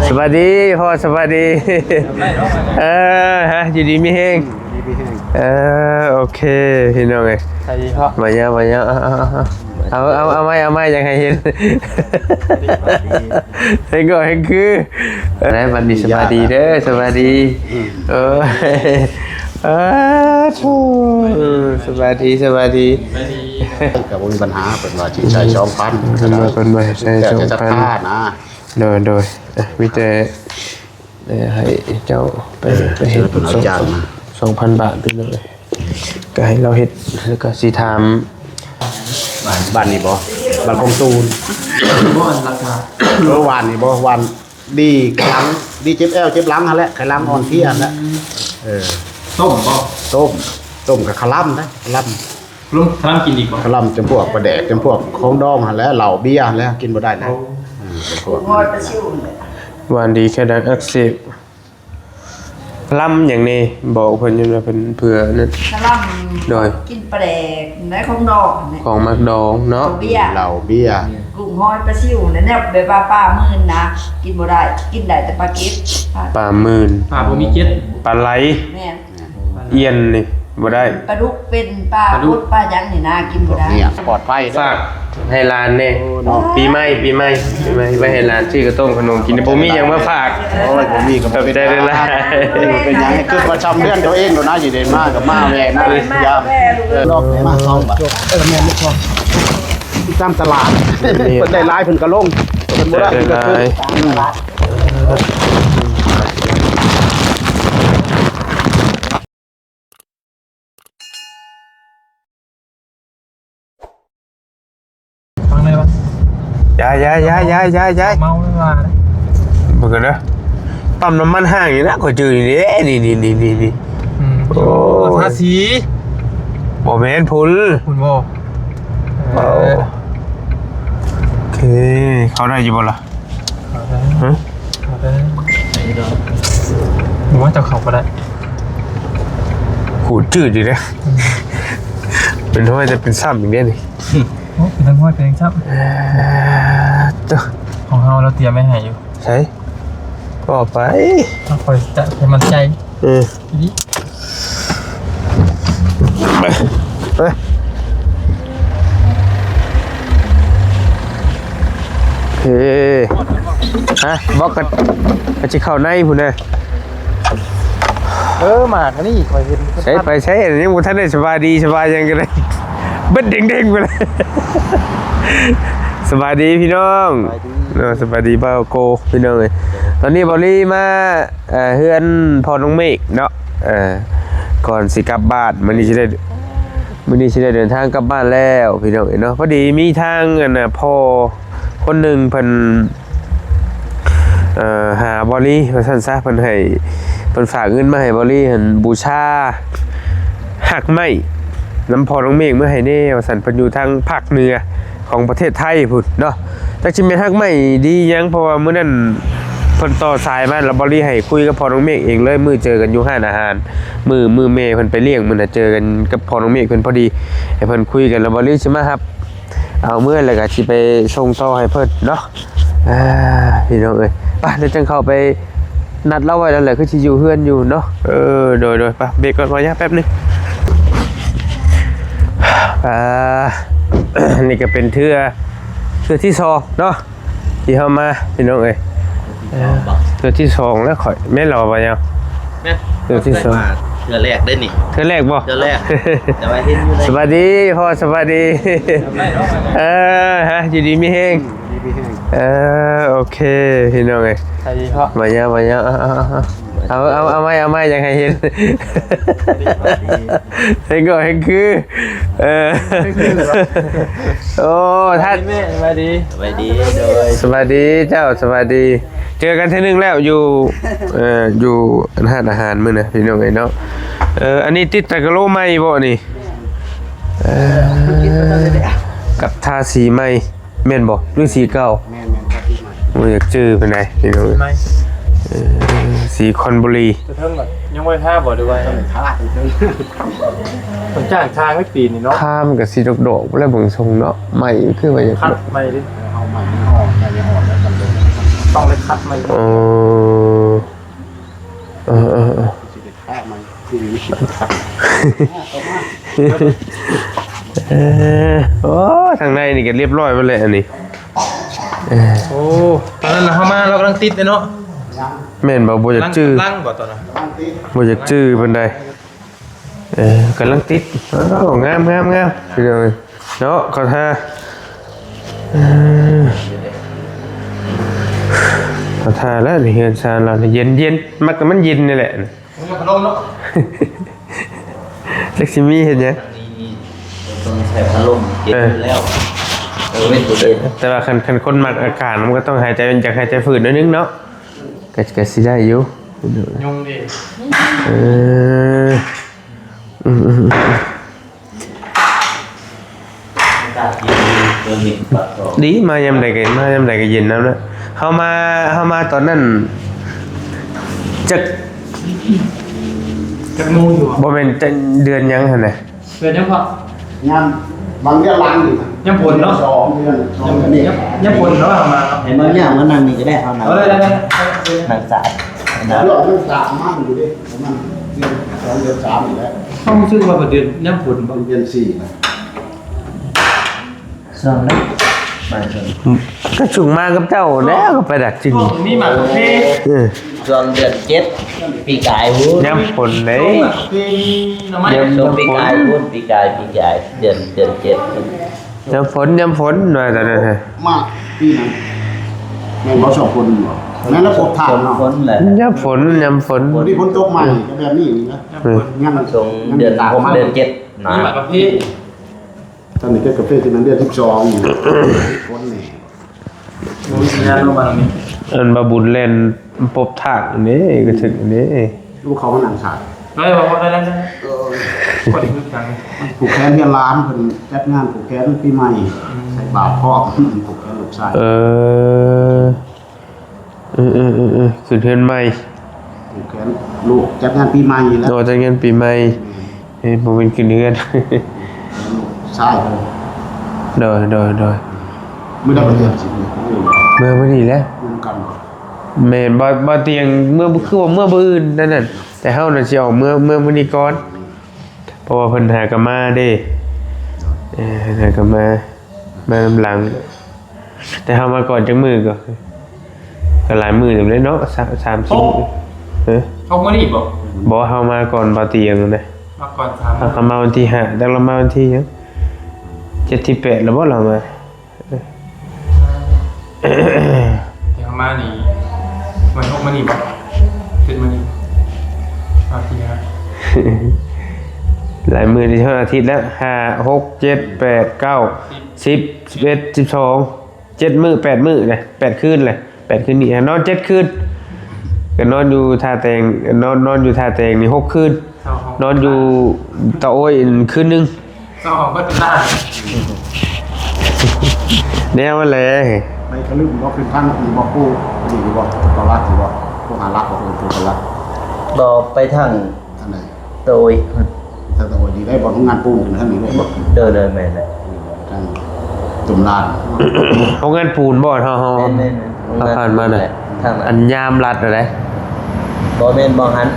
ສະບາຍດີພໍ່ ສະບາຍດີ. ເອີ ຮະ ຢູ່ດີມີແຮງ. ເອີ ໂອເຄ ພີ່ນ້ອງເອີຍ. ສະບາຍດີພໍ່. ມາຍາມ ມາຍາ ເອົາ ເອົາ ເອົາ ເອົາ ເອົາ ເອົາໄວ້ ເອົາໄວ້ ຢາກໃຫ້ເຫັນ. ເຫັນກໍເຫັນຄື ໄດ້ບັດນີ້. ສະບາຍດີເດີ ສະບາຍດີ. ເອີ ເອີ ສະບາຍດີ ສະບາຍດີ. ກໍບໍ່ມີບັນຫາ ເພິ່ນວ່າຊິໃຊ້ສອງພັນ ເພິ່ນວ່າ ເພິ່ນວ່າໃຊ້ສອງພັນ ແລ້ວແຕ່ສັດທານະ. ໂດຍ ໂດຍ ອ່ະ ມີແຕ່ ເອີ ໃຫ້ເຈົ້າໄປ ເອີ ໄປເຮັດ ເຊີນເພິ່ນເອົາຈານມາ ສອງພັນບາດ ພີ່ນ້ອງເອີຍ. ກໍໃຫ້ລາວເຮັດ ແລ້ວກໍຊິຖາມ ບ້ານ ບ້ານນີ້ບໍ່? ບ້ານຄອງຕູນ ບໍ່? ອັນລາຄາ ເອີ ບ້ານນີ້ບໍ່? ບ້ານດີ ຫຼັງດີ ເຈັບແອວເຈັບຫຼັງຫັ້ນແຫຼະ ໄຂຫຼັງອ່ອນເພຍຫັ້ນແຫຼະ. ເອີ ຕົ້ມບໍ່? ຕົ້ມ ຕົ້ມກັບຄະລຳນະ ຄະລຳ. ລຸງ ຄະລຳກິນດີກວ່າ? ຄະລຳຈຳພວກປາແດກ ຈຳພວກຂອງດອງຫັ້ນແຫຼະ ເຫຼົ້າເບຍຫັ້ນແຫຼະ ກິນບໍ່ໄດ້ນະ. ໂອ້ ອືມ ຈຳພວກ ໂອ້ຍ ປາຊິວແຫຼະ. ຫວານດີແຄ່ດັງອັກເສບ. ຄະລຳຫຍັງແດ່? ບອກເພິ່ນຢູ່ວ່າເພິ່ນເພື່ອນັ້ນ. ຄະລຳ ໂດຍ ກິນປາແດກ ໄດ້ຂອງດອງຫັ້ນແຫຼະ ຂອງໝາກດອງເນາະ ເຫຼົ້າເບຍ ເຫຼົ້າເບຍ ກຸ້ງຫອຍປາຊິວ ແນວແບບວ່າປາໝື່ນນະ ກິນບໍ່ໄດ້ ກິນໄດ້ແຕ່ປາເກັດ ປາໝື່ນ ປາບໍ່ມີເກັດ ປາໄຫຼ. ແມ່ນ. ອ່ຽນນີ້ບໍ່ໄດ້ ປາດຸກເປັນ ປາບົດ ປາຫຍັງນີ້ນະ ກິນບໍ່ໄດ້. ປອດໄພເດີ ຝາກໃຫ້ຫຼານແດ່. ໂອ້ເນາະ ປີໃໝ່ ປີໃໝ່ ປີໃໝ່ໄວ້ໃຫ້ຫຼານຊື້ເຂົ້າຕົ້ມຂະໜົມກິນ ບໍ່ມີຫຍັງມາຝາກ. ໂອ້ຍ ບໍ່ມີກໍບໍ່ເປັນຫຍັງ. ເອີ ບໍ່ເປັນຫຍັງ ຄືວ່າຊ່ຳເຮືອນຕົວເອງໂດນນະ ຊິໄດ້ມາກໍມາແວ່ມາຢາມ. ເອີ ມາສອງບາດ. ເອີ ແມ່ນ ຕາມຕະຫຼາດ ເພິ່ນໄດ້ຫຼາຍເພິ່ນກໍລົງ ເພິ່ນບໍ່ໄດ້ ໄດ້ຫຼາຍ. ຟັງໄດ້ປະ? ຢ່າ ຢ່າ ເມົາແລ້ວວ່າເດ້. ເບິ່ງກັນເດີ ປ້ຳນ້ຳມັນຫ້າງນີ້ນະ ຂ້ອຍຈື່ນີ້ເດ້ ນີ້ໆໆໆ. ອືມ ໂອ້ຍ ທາສີ ບໍ່ແມ່ນພຸ້ນ ພຸ້ນບໍ່? ເອີ ເອີ ໂອເຄ ເຂົ້າໄດ້ຢູ່ບໍ່ລະ? ເຂົ້າໄດ້ ຮະ? ເຂົ້າໄດ້ ໄດ້ຢູ່ດອກ. ບໍ່ວ່າເຈົ້າເຂົ້າບໍ່ໄດ້ ຂູດຈືດຢູ່ເດ້. ອືມ ເປັນຫ້ອຍແຕ່ເປັນຊ້ຳອີກເດ້ນີ້. ໂອ້ ເປັນຮອຍເປັນຊ້ຳ. ເອີ ໂຕ ຂອງເຮົາລາວຕຽມໄວ້ໃຫ້ຢູ່. ໃສ? ກໍໄປ ເອົາ ຂ້ອຍຈະໃຫ້ໝັ້ນໃຈ. ເອີ ດີ ໄປ ໄປ. ເອີ ຮະ ບອກກັນ ກໍຊິເຂົ້າໃນພຸ້ນນະ. ເອີ ໝາກອັນນີ້ຂ້ອຍເຫັນ ໃສ ໄປໃສ ຍັງບໍ່ທັນໄດ້ສະບາຍດີສະບາຍຫຍັງກັນເລີຍ ເບິດເດ້ງໆໄປແລ້ວ. ສະບາຍດີພີ່ນ້ອງ. ສະບາຍດີ ເນາະ ສະບາຍດີບ່າວໂກ ພີ່ນ້ອງເອີຍ. ຕອນນີ້ບ່າວລີມາ ເອີ ເຮືອນພໍ່ນ້ອງເມກເນາະ ເອີ ກ່ອນຊິກັບບ້ານ. ມື້ນີ້ຊິໄດ້ ມື້ນີ້ຊິໄດ້ເດີນທາງກັບບ້ານແລ້ວ ພີ່ນ້ອງເອີຍເນາະ. ພໍດີມີທາງ ອັນນ່າ ພໍ່ຄົນໜຶ່ງເພິ່ນ ເອີ ຫາບ່າວລີວ່າຊັ້ນຊະ ເພິ່ນໃຫ້ ເພິ່ນຝາກເງິນມາໃຫ້ບ່າວລີຫັ້ນ ບູຊາຮາກໄມ້ນຳພໍ່ນ້ອງເມກເມືອໃຫ້ແດ່ວ່າຊັ້ນ. ເພິ່ນຢູ່ທາງພາກເໜືອ ຂອງປະເທດໄທພຸ້ນເນາະ. ຈັກຊິແມ່ນຮາກໄມ້ດີຫຍັງ ເພາະວ່າມື້ນັ້ນເພິ່ນຕໍ່ສາຍມາ ແລ້ວບ່າວລີໃຫ້ຄຸຍກັບພໍ່ນ້ອງເມກເອງເລີຍ. ມື້ເຈີກັນຢູ່ຮ້ານອາຫານ ມື້ ມື້ແມ່ເພິ່ນໄປລ້ຽງ ມື້ນັ້ນເຈີກັນກັບພໍ່ນ້ອງເມກເພິ່ນພໍດີ ໃຫ້ເພິ່ນຄຸຍກັນ ແລ້ວບ່າວລີຊິມາຮັບເອົາເມືອ ແລ້ວກໍຊິໄປສົ່ງຕໍ່ໃຫ້ເພິ່ນເນາະ. ອ່າ ພີ່ນ້ອງເອີຍ ໄປ ແລ້ວຈັ່ງເຂົ້າໄປ ນັດລາວໄວ້ແລ້ວແຫຼະ ຄືຊິຢູ່ເຮືອນຢູ່ເນາະ. ເອີ ໂດຍໆ ໄປ ເບກກ່ອນ ມາຍາແປັບໜຶ່ງ. ອ່າ ນີ້ກໍເປັນເທື່ອ ເທື່ອທີສອງເນາະ ທີ່ເຮົາມາ ພີ່ນ້ອງເອີຍ. ເອີ ເທື່ອທີສອງແລ້ວຂ້ອຍ ແມ່ນລາວວ່າຫຍັງ? ແມ່ນ ເທື່ອທີສອງ ເທື່ອແລກເດ້ນີ້. ເທື່ອແລກບໍ່? ເທື່ອແລກ ແຕ່ວ່າເຫັນຢູ່ໃນ ສະບາຍດີພໍ່ ສະບາຍດີ. ເອີ ຮະ ຢູ່ດີມີແຮງ. ເອີ ໂອເຄ ພີ່ນ້ອງເອີຍ ສະບາຍດີພໍ່. ມາຍາມ ມາຍາມ ເອົາ ເອົາ ເອົາ ເອົາໄວ້ ເອົາໄວ້ ຢາກໃຫ້ເຫັນ. ເຫັນກໍເຫັນຄື ເອີ ໂອ້ ທ່ານ ສະບາຍດີແມ່ ສະບາຍດີ ສະບາຍດີ ໂດຍ ສະບາຍດີເຈົ້າ ສະບາຍດີ. ເຈີກັນເທື່ອໜຶ່ງແລ້ວຢູ່ ເອີ ຢູ່ຮ້ານອາຫານມື້ນະ ພີ່ນ້ອງເອີຍເນາະ. ເອີ ອັນນີ້ຕິດຕະກະໂລໃໝ່ບໍ່ນີ້? ເອີ ກັບທາສີໃໝ່ ແມ່ນບໍ່ ຫຼືສີເກົ່າ? ແມ່ນໆ ໂອ້ຍ ຢາກຈື່ປານໃດ ພີ່ນ້ອງ. ເອີ ສີຄອນບູລີ ເທິງແບບຍັງບໍ່ໄດ້ທາບໍ່ ຫຼືວ່າທາ? ຕ້ອງຈ້າງຊ່າງໄວ້ປີນີ້ເນາະ. ທາມັນກໍສີດອກໆ ແລ້ວເບິ່ງຊົງເນາະ ໃໝ່ຄືວ່າຢາກ ຄັດໃໝ່ເດ້. ເອົາໃໝ່ ມັນອ່ອນ ໃໝ່ມັນອ່ອນແລ້ວມັນລົງ. ຕ້ອງໄດ້ຂັດໃໝ່. ເອີ ເອີໆໆ ຊິໄດ້ຂັດໃໝ່. ເອີ ໂອ້ ທາງໃນນີ້ກໍລຽບຮ້ອຍໝົດແລ້ວອັນນີ້. ເອີ ໂອ້ ຕອນນັ້ນເຮົາມາ ເຮົາກຳລັງຕິດເດ້ເນາະ. ແມ່ນບໍ່? ບໍ່ຢາກຈື່ ກຳລັງບໍ່ຕອນນັ້ນ? ບໍ່ຢາກຈື່ປານໃດ. ເອີ ກຳລັງຕິດ. ໂອ້ ງາມໆໆ ພີ່ນ້ອງເອີຍ ເນາະ ເຂົ້າທ່າ. ເອີ ເຂົ້າທ່າແລ້ວນີ້ ເຮືອນຊານລາວນີ້ເຢັນໆ ມັກແຕ່ມັນເຢັນນີ້ແຫຼະ. ໂອ້ຍ ພັດລົມເນາະ. ຈັກຊິມີເຮັດຫຍັງ? ນີ້ ນີ້ ຕ້ອງໃຊ້ພັດລົມເຢັນ ເອີ ຢູ່ແລ້ວ. ເອີ ເປັນຕົວເຢັນ. ແຕ່ວ່າຄັນ ຄັນຄົນມັກອາກາດ ມັນກໍຕ້ອງຫາຍໃຈ ຢາກຫາຍໃຈຝືດໜ້ອຍໜຶ່ງເນາະ. ກໍ ກໍຊິໄດ້ຢູ່. ຍຸງເດ້. ເອີ ອືມໆໆ ອາກາດເຢັນ ເອີ ນີ້ ປາກຊ່ອງ ດີ ມາຍາມໃດກໍ ມາຍາມໃດກໍເຢັນນຳນະ. ເຮົາມາ ເຮົາມາຕອນນັ້ນ ຈັກ ຈັກໂມງຢູ່ ບໍ່ແມ່ນ ຈັກເດືອນຫຍັງຫັ້ນນະ? ເດືອນຫຍັງພໍ່? ຍາມ ບາງເດືອນຫຼັງນີ້ນະ ຍາມຝົນເນາະ. ສອງເດືອນ ສອງເດືອນນີ້ ຍາມ ຍາມຝົນເນາະ ເຮົາມາເນາະ. ໃຫ້ເບິ່ງຍາມ ມານັ່ງນີ້ກໍໄດ້ ເຮົານັ່ງ. ເອີ ໄດ້ໆ ເລື່ອງມັນຕາມມັນຢູ່ເດ້ ມັນເດືອນສອງເດືອນສາມນີ້ແຫຼະ. ເຮົາຮູ້ສຶກວ່າເປັນເດືອນຍາມຝົນບໍ່? ເດືອນສີ່ນະ. ຊ່ວງນັ້ນ ມາຊ່ວງ ກໍຊຸກມາກັບເຈົ້າແລ້ວ ກໍໄປດັກຈຶ່ງ ຊ່ວງມີໝາກເຂດ. ເອີ ຊ່ວງເດືອນເຈັດ ປີກາຍພຸ້ນ ຍາມຝົນເດ້. ຊ່ວງໝາກເຂດ ໜໍ່ໄມ້ ຍາມ ຊ່ວງປີກາຍພຸ້ນ ປີກາຍ ປີກາຍ ເດືອນ ເດືອນເຈັດ ຍາມຝົນ ຍາມຝົນ ວ່າຕອນນັ້ນຮະ. ມາປີນັ້ນ ແມ່ນບໍ່? ຊ່ວງຝົນບໍ່? ແມ່ນລະ ພົບທາງເນາະ. ຝົນແຫຼະ ຍາມຝົນ ຍາມຝົນ ພໍດີຝົນຕົກໃໝ່ ກໍແບບນີ້ນີ້ນະ. ເອີ ຍັງ ຊ່ວງເດືອນຫົກ ເດືອນເຈັດນະ ມີໝາກເຂດ. ຕອນນີ້ເກັບກາເຟ ທີ່ນັ້ນເດືອນສິບສອງນີ້ ຄົນນີ້ ໂອ້ຍ ງາມເນາະບ້ານນີ້. ອັນບ່າວບຸນແລ່ນປົບທາກນີ້ ກະຖືກນີ້ ລູກເຂົາມານັ່ງສາຍ ໄດ້ບໍ່? ໄດ້ ໄດ້ ໄດ້. ເອີ ພໍດີຄືກັນ ຜູກແຂນເຮືອນຫຼານ ເພິ່ນຈັດງານຜູກແຂນປີໃໝ່ ອືມ ໃສ່ບາດພ້ອມ ຜູກແຂນລູກຊາຍ. ເອີ ເອີໆໆໆ ຂຶ້ນເຮືອນໃໝ່ ຜູກແຂນລູກ ຈັດງານປີໃໝ່ແຫຼະ. ໂອ້ ຈັດງານປີໃໝ່. ແມ່ນ ເອີ ບໍ່ແມ່ນຂຶ້ນເຮືອນ ແຂນລູກຊາຍເພິ່ນ. ໂດຍ ໂດຍ ໂດຍ. ມື້ໃດເພິ່ນຊິ ເມື່ອມື້ນີ້ແຫຼະ ນຳກັນບໍ່? ແມ່ນ ບໍ່ ບໍ່ຕຽງ ເມື່ອ ຄືວ່າເມື່ອມື້ອື່ນນັ້ນນະ ແຕ່ເຮົານະຊິອອກເມື່ອ ເມື່ອມື້ນີ້ກ່ອນ. ເພາະວ່າເພິ່ນຫາກໍມາເດ້ ເອີ ເພິ່ນຫາກໍມາ ມານຳຫຼັງ. ແຕ່ເຮົາມາກ່ອນຈັກມື້ກໍ ກໍຫຼາຍມື້ເຕີບເດ້ເນາະ ສາມ ສາມສີ່ມື້. ເອີ ອອກມື້ນີ້ບໍ່? ບໍ່ ເຮົາມາກ່ອນບ່າວຕຽງນະ ມາກ່ອນສາມ ເຮົາ ເຮົາມາວັນທີຫ້າ ຈັກລາວມາວັນທີຫຍັງ ເຈັດ ທີແປດແລ້ວບໍ່ລາວມາ? ເອີ ແຕ່ເຮົາມານີ້ ວັນ ຫົກ ມື້ນີ້ບໍ່? ເຈັດ ມື້ນີ້ ອາທິດ ຫຼາຍມື້ທີ່ຮອດອາທິດແລ້ວ ຫ້າ ຫົກ ເຈັດ ແປດ ເກົ້າ ສິບ ສິບ ສິບເອັດ ສິບສອງ ເຈັດມື້ ແປດມື້ນະ ແປດຄືນແຫຼະ ແປດຄືນນີ້ ນອນເຈັດຄືນ ກໍນອນຢູ່ທ່າແຕງ ນອນ ນອນຢູ່ທ່າແຕງນີ້ຫົກຄືນ ນອນຢູ່ຕາໂອ້ຍຄືນໜຶ່ງ. ເຈົ້າຂອງເພິ່ນເປັນຫຼານ ແນວນັ້ນແຫຼະ. ໄປກະລຶ້ມບໍ່? ຂຶ້ນທາງນີ້ບໍ່? ຜູ້ນີ້ຢູ່ບໍ່? ຕົວຫຼັກຢູ່ບໍ່? ຜູ້ຫາຫຼັກບໍ່? ເອີ້ນຕົວຫຼັກ ບໍ່ ໄປທາງ ທາງໃດ? ໂດຍ ທາງຕາໂອ້ຍນີ້ໄດ້ ບ່ອນໂຮງງານປູນຂຶ້ນທາງນີ້ບໍ່? ໂດຍ ໂດຍ ແມ່ນແຫຼະ. ທາງຕຸມລານ ໂຮງງານປູນບໍ່? ເຮົາ ເຮົາ ແມ່ນໆໆ ເຮົາຜ່ານມານະ ທາງນັ້ນ ອັນຍາມລັດຫັ້ນໃດ. ບໍ່ແມ່ນ ບໍ່ຫັ້ນ.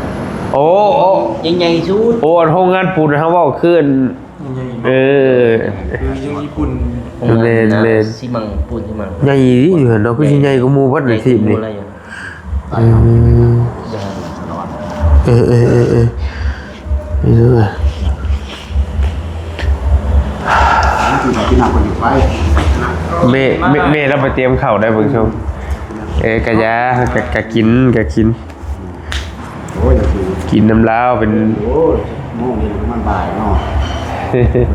ໂອ້ ໂອ້ ໃຫຍ່ໆສຸດ. ໂອ້ ອັນໂຮງງານປູນເຮົາເວົ້າຄືອັນ ໃຫຍ່ໆ ເອີ ຄືຢູ່ຍີ່ປຸ່ນ. ໂຮງງານ ແມ່ນໆ ຊີມັງ ປູນຊີມັງ ໃຫຍ່ອີ່ຫຼີຢູ່ຫັ້ນເນາະ. ຄືຊິໃຫຍ່ກວ່າໝູ່ເບິດໃນທີບນີ້. ອືມ ເອີໆໆໆ ແມ່ ແມ່ ແມ່ລາວໄປຕຽມເຂົ້າໄດ້ເບິ່ງຊົມ. ເອີ ກະຢາ ກະ ກະກິນ ກະກິນ. ໂອ້ຍ ກິນນຳລາວເປັນ ໂອ້ຍ ໂມງນີ້ປະມານບ່າຍເນາະ.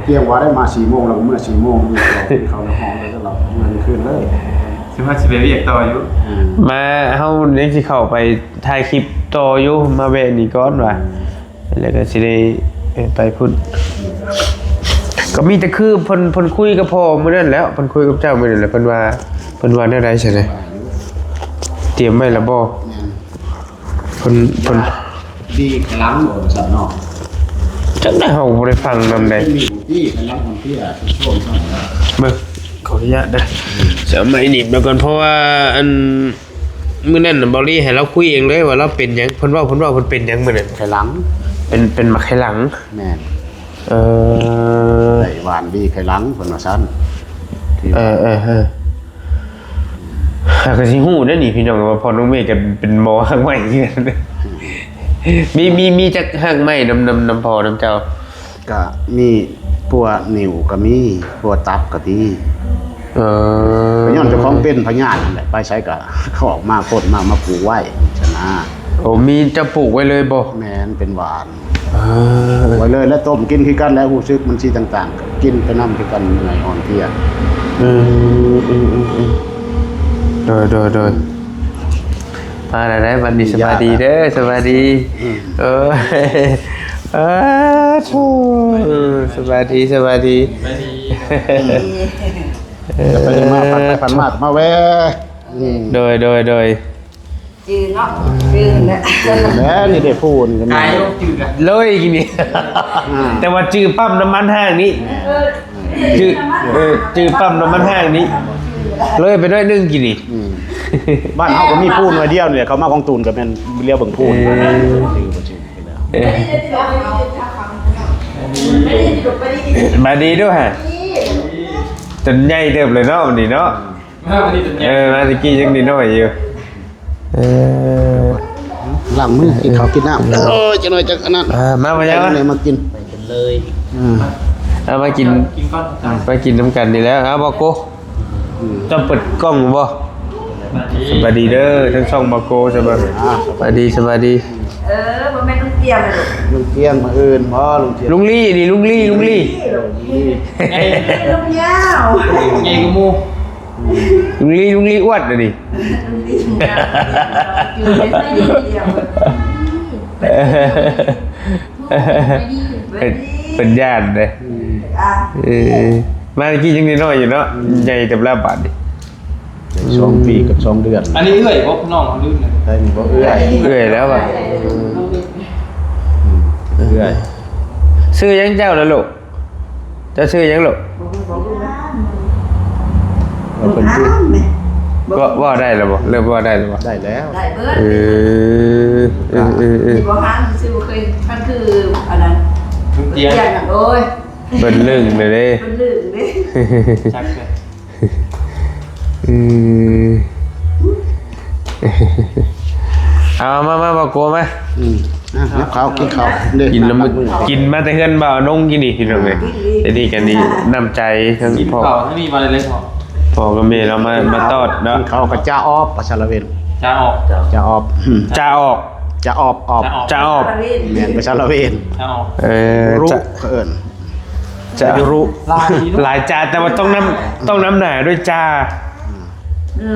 ຕຽງວ່າໄດ້ມາສີ່ໂມງ ແລ້ວກໍເມືອສີ່ໂມງ ກິນເຂົ້າໃນຫ້ອງ ແລ້ວກໍເມືອຄືນເລີຍ. ຊິມາຊິໄປວຽກຕໍ່ຢູ່. ອືມ ມາ ເຮົາຍັງຊິເຂົ້າໄປຖ່າຍຄລິບຕໍ່ຢູ່ ມາແວະນີ້ກ່ອນວ່າ ອືມ ແລ້ວກໍຊິໄດ້ ເອີ ໄປພຸ້ນ. ກໍມີແຕ່ຄືເພິ່ນ ເພິ່ນຄຸຍກັບພໍ່ມື້ນັ້ນແຫຼະ ເພິ່ນຄຸຍກັບເຈົ້າມື້ນັ້ນແຫຼະ ເພິ່ນວ່າ ເພິ່ນວ່າແນວໃດຊັ້ນນະ? ຕຽມໄວ້ແລ້ວບໍ່? ແມ່ນ. ເພິ່ນ ເພິ່ນດີກຳລັງບໍ່ຊັ້ນເນາະ. ຈັກໄດ້ ເຮົາບໍ່ໄດ້ຟັງນຳໃດ. ດີກຳລັງອ່ອນເພຍ ຊ່ວງນັ້ນນະ. ເບິ່ງ ຂໍອະນຸຍາດເດີ ຊິເອົາໄມ້ໜີບໄວ້ກ່ອນ ເພາະວ່າອັນ ມື້ນັ້ນນະ ເບົາລີໃຫ້ລາວຄຸຍເອງເລີຍວ່າລາວເປັນຫຍັງ ເພິ່ນເວົ້າ ເພິ່ນເວົ້າເພິ່ນເປັນຫຍັງມື້ນັ້ນ? ໄຂ່ຫຼັງ. ເປັນ ເປັນໝາກໄຂ່ຫຼັງ. ແມ່ນ. ເອີ ໄດ້ຫວ່ານດີໄຂ່ຫຼັງ ເພິ່ນວ່າຊັ້ນ. ເອີ ເອີ ເອີ ຫາກະຊິຮູ້ເດ້ນີ້ພີ່ນ້ອງ ວ່າພໍ່ນ້ອງເມກະເປັນໝໍຮາກໄມ້ຄືກັນ. ມີ ມີ ມີຈັກຮາກໄມ້ນຳ ນຳ ນຳພໍ່ນຳເຈົ້າ? ກະມີປົວນິ້ວກະມີ ປົວຕັບກະມີ. ເອີ ກະຍ້ອນເຈົ້າຂອງເປັນພະຍາດນັ້ນແຫຼະ ໄປໃສກະເຂົາອອກມາໂຄດມາ ມາປູກໄວ້ຊັ້ນນາ. ໂອ້ ມີເຈົ້າປູກໄວ້ເລີຍບໍ່? ແມ່ນ ເປັນຫວ່ານ. ເອີ ໄວ້ເລີຍ ແລະຕົ້ມກິນຄືກັນແຫຼະ ຮູ້ສຶກມັນຊິຕ່າງໆ ກະກິນໄປນຳຄືກັນ ເມື່ອຍອ່ອນເພຍ. ອືມ ອືມ ອືມ ອືມ ໂດຍ ໂດຍ ໂດຍ. ມາແລ້ວເດ້ ບັດນີ້ສະບາຍດີເດີ ສະບາຍດີ. ອືມ ເອີ ເອີ ໂທ້ ເອີ ສະບາຍດີ ສະບາຍດີ. ເອີ ຈະໄປມາ ຜ່ານໄປຜ່ານມາ ມາແວ່. ອືມ ໂດຍ ໂດຍ ໂດຍ. ຈື່ເນາະ ຈື່ແຫຼະ ແລ້ວນີ້ໄດ້ພູນກັນ ກາຍລົງຈື່ກະເລີຍກິນນີ້. ອ່າ ແຕ່ວ່າຈື່ປ້ຳນ້ຳມັນຫ້າງນີ້ ເອີ ຈື່ ເອີ ຈື່ປ້ຳນ້ຳມັນຫ້າງນີ້ ເລີຍໄປໜ້ອຍໜຶ່ງກິນນີ້. ອືມ ບ້ານເຮົາກະມີພູນໜ້ອຍດຽວນີ້ແຫຼະ ເຂົ້າມາຂອງຕູນກະແມ່ນລຽວເບິ່ງພູນ. ເອີ ເອີ ສະບາຍດີເດີຫະ ຈົນໃຫຍ່ເຕີບເລີຍເນາະ ວັນນີ້ເນາະ. ມາວັນນີ້ເປັນຫຍັງ? ເອີ ມາແຕ່ກີ້ຍັງນ້ອຍໆຢູ່. ເອີ ລ້າງມື ກິນເຂົ້າກິນນ້ຳ. ເອີ ຈັກໜ້ອຍຈັກອັນນັ້ນ. ອ່າ ມາ ມາຍັງ ມາກິນ ມາກິນເລີຍ. ອືມ ເອົາມາກິນ ກິນກ່ອນ ມາກິນນຳກັນນີ້ແຫຼະ. ເອົາ ບໍ່ໂກ ອືມ ເຈົ້າເປີດກ້ອງບໍ່? ສະບາຍດີເດີ ທັງຊ່ອງບໍ່ໂກ ສະບາຍ ອ່າ ສະບາຍດີ ສະບາຍດີ. ເອີ ບໍ່ແມ່ນລຸງກຽມເດີ ລຸງກຽມ ມື້ອື່ນບໍ່? ລຸງກຽມ ລຸງລີ້ນີ້ ລຸງລີ້ ລຸງລີ້ ລຸງຍາວ ໃຫຍ່ກວ່າໝູ່. ລຸງລີ້ ລຸງລີ້ອວດນະນີ້ ລຸງລີ້ ລຸງຍາວ ເປັນ ເປັນຢ້ານເດ້. ອືມ ເອີ ມາແຕ່ກີ້ຍັງນ້ອຍໆຢູ່ເນາະ. ອືມ ໃຫຍ່ເຕີບແລ້ວບາດນີ້ ໄດ້ສອງປີກັບສອງເດືອນ. ອັນນີ້ເອື້ອຍບໍ່ ນ້ອງເຮົາລືມແລ້ວ ໄດ້ບໍ່ເອື້ອຍ? ເອື້ອຍແລ້ວບາດ. ອືມ ເອື້ອຍ. ຊື່ຫຍັງເຈົ້າລະລູກ? ເຈົ້າຊື່ຫຍັງລູກ? ເວົ້າເພິ່ນຕິ ເວົ້າໄດ້ແລ້ວບໍ່? ເລີ່ມເວົ້າໄດ້ແລ້ວບໍ່? ໄດ້ແລ້ວ ໄດ້ເບີດ. ເອີ ເອີ ເອີ ເອີ ບໍ່ຫາຊື່ບໍ່ເຄີຍ ມັນຄືອັນນັ້ນ ໂອຍ ເພິ່ນລຶ້ງເດ້ ເພິ່ນລຶ້ງເດ້ ຈັກເລີຍ. ອືມ ເອົາມາ ມາ ບໍ່ໂກມາ. ອືມ ອ່ະ ເອົາເຂົ້າ ກິນເຂົ້າເດີ ກິນນຳ ກິນມາແຕ່ເຮືອນບ່າວນົງກິນນີ້ພີ່ນ້ອງເອີຍ. ອັນນີ້ກະນີ້ນ້ຳໃຈທັງພໍ່ ກິນເຂົ້າທັງນີ້ມາເລີຍພໍ່ ພໍ່ກັບແມ່ເຮົາມາ ມາຕອດເນາະ. ກິນເຂົ້າກະຈາອອບ ພາສາລາວເວັນ ຈາອອບ ຈາອອບ ອືມ ຈາອອກ ຈາອອບ ອອບ ຈາອອບ ແມ່ນ ພາສາລາວເວັນ ຈາອອບ. ເອີ ເຂົາເອີ້ນ ຈາ ຫຼາຍຈາ ແຕ່ວ່າຕ້ອງນຳ ຕ້ອງນຳໜ້າດ້ວຍຈາ.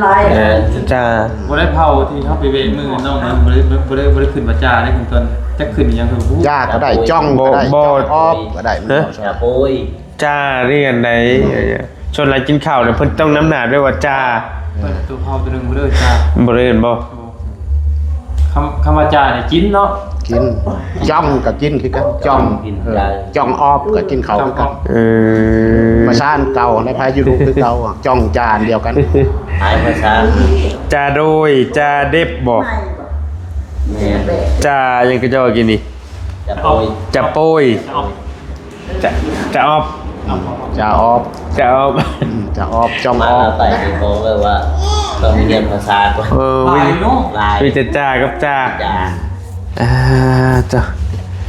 ຫຼາຍ ເອີ ຈາ ບໍ່ໄດ້ເຜົ່າທີ່ເຮົາໄປເວະມື້ນັ້ນເນາະ ບໍ່ໄດ້ ບໍ່ໄດ້ ບໍ່ໄດ້ຂຶ້ນວ່າຈາເດ້ ເປັນຕົ້ນ ຈັກຂຶ້ນອີ່ຫຍັງຄື ຈາກະໄດ້ ຈ່ອງກະໄດ້ ຈ່ອງອອບກະໄດ້. ຮະ ຈາໂປຍ ຈາເລື່ອນໃດ. ອືມ ສ່ວນຫຼາຍກິນເຂົ້ານີ້ເພິ່ນຕ້ອງນຳໜ້າດ້ວຍວ່າຈາ. ເພິ່ນໂຕເຮົາໂຕໜຶ່ງບໍ່ໄດ້ຈາ ບໍ່ໄດ້ເຫັນບໍ່? ບໍ່. ຄຳ ຄຳວ່າຈານີ້ກິນເນາະ ກິນ. ຈ່ອງກະກິນຄືກັນ ຈ່ອງ ກິນ ເອີ ຈ່ອງອອບກະກິນເຂົ້າຄືກັນ. ເອີ ພາສາເກົ່າ ໃນພາຍຸລຸຄືເກົ່າ ຈ່ອງຈານດຽວກັນ. ຫຼາຍພາສາ ຈາໂດຍ ຈາເດັບບໍ່? ແມ່ນ ຈາຫຍັງກະເຈົ້າກິນນີ້? ຈາໂປຍ ຈາໂປຍ ຈາ ຈາອອບ ຈາອອບ ຈາອອບ ອືມ ຈາອອບ ຈ່ອງອອບ. ມາລາວໃຕ້ນີ້ບອກເລີຍວ່າຕ້ອງຮຽນພາສາກ່ອນ. ເອີ ຫຼາຍເນາະ ຫຼາຍ ມີແຕ່ຈາກັບຈາ ຈາ ອ່າ ເຈົ້າ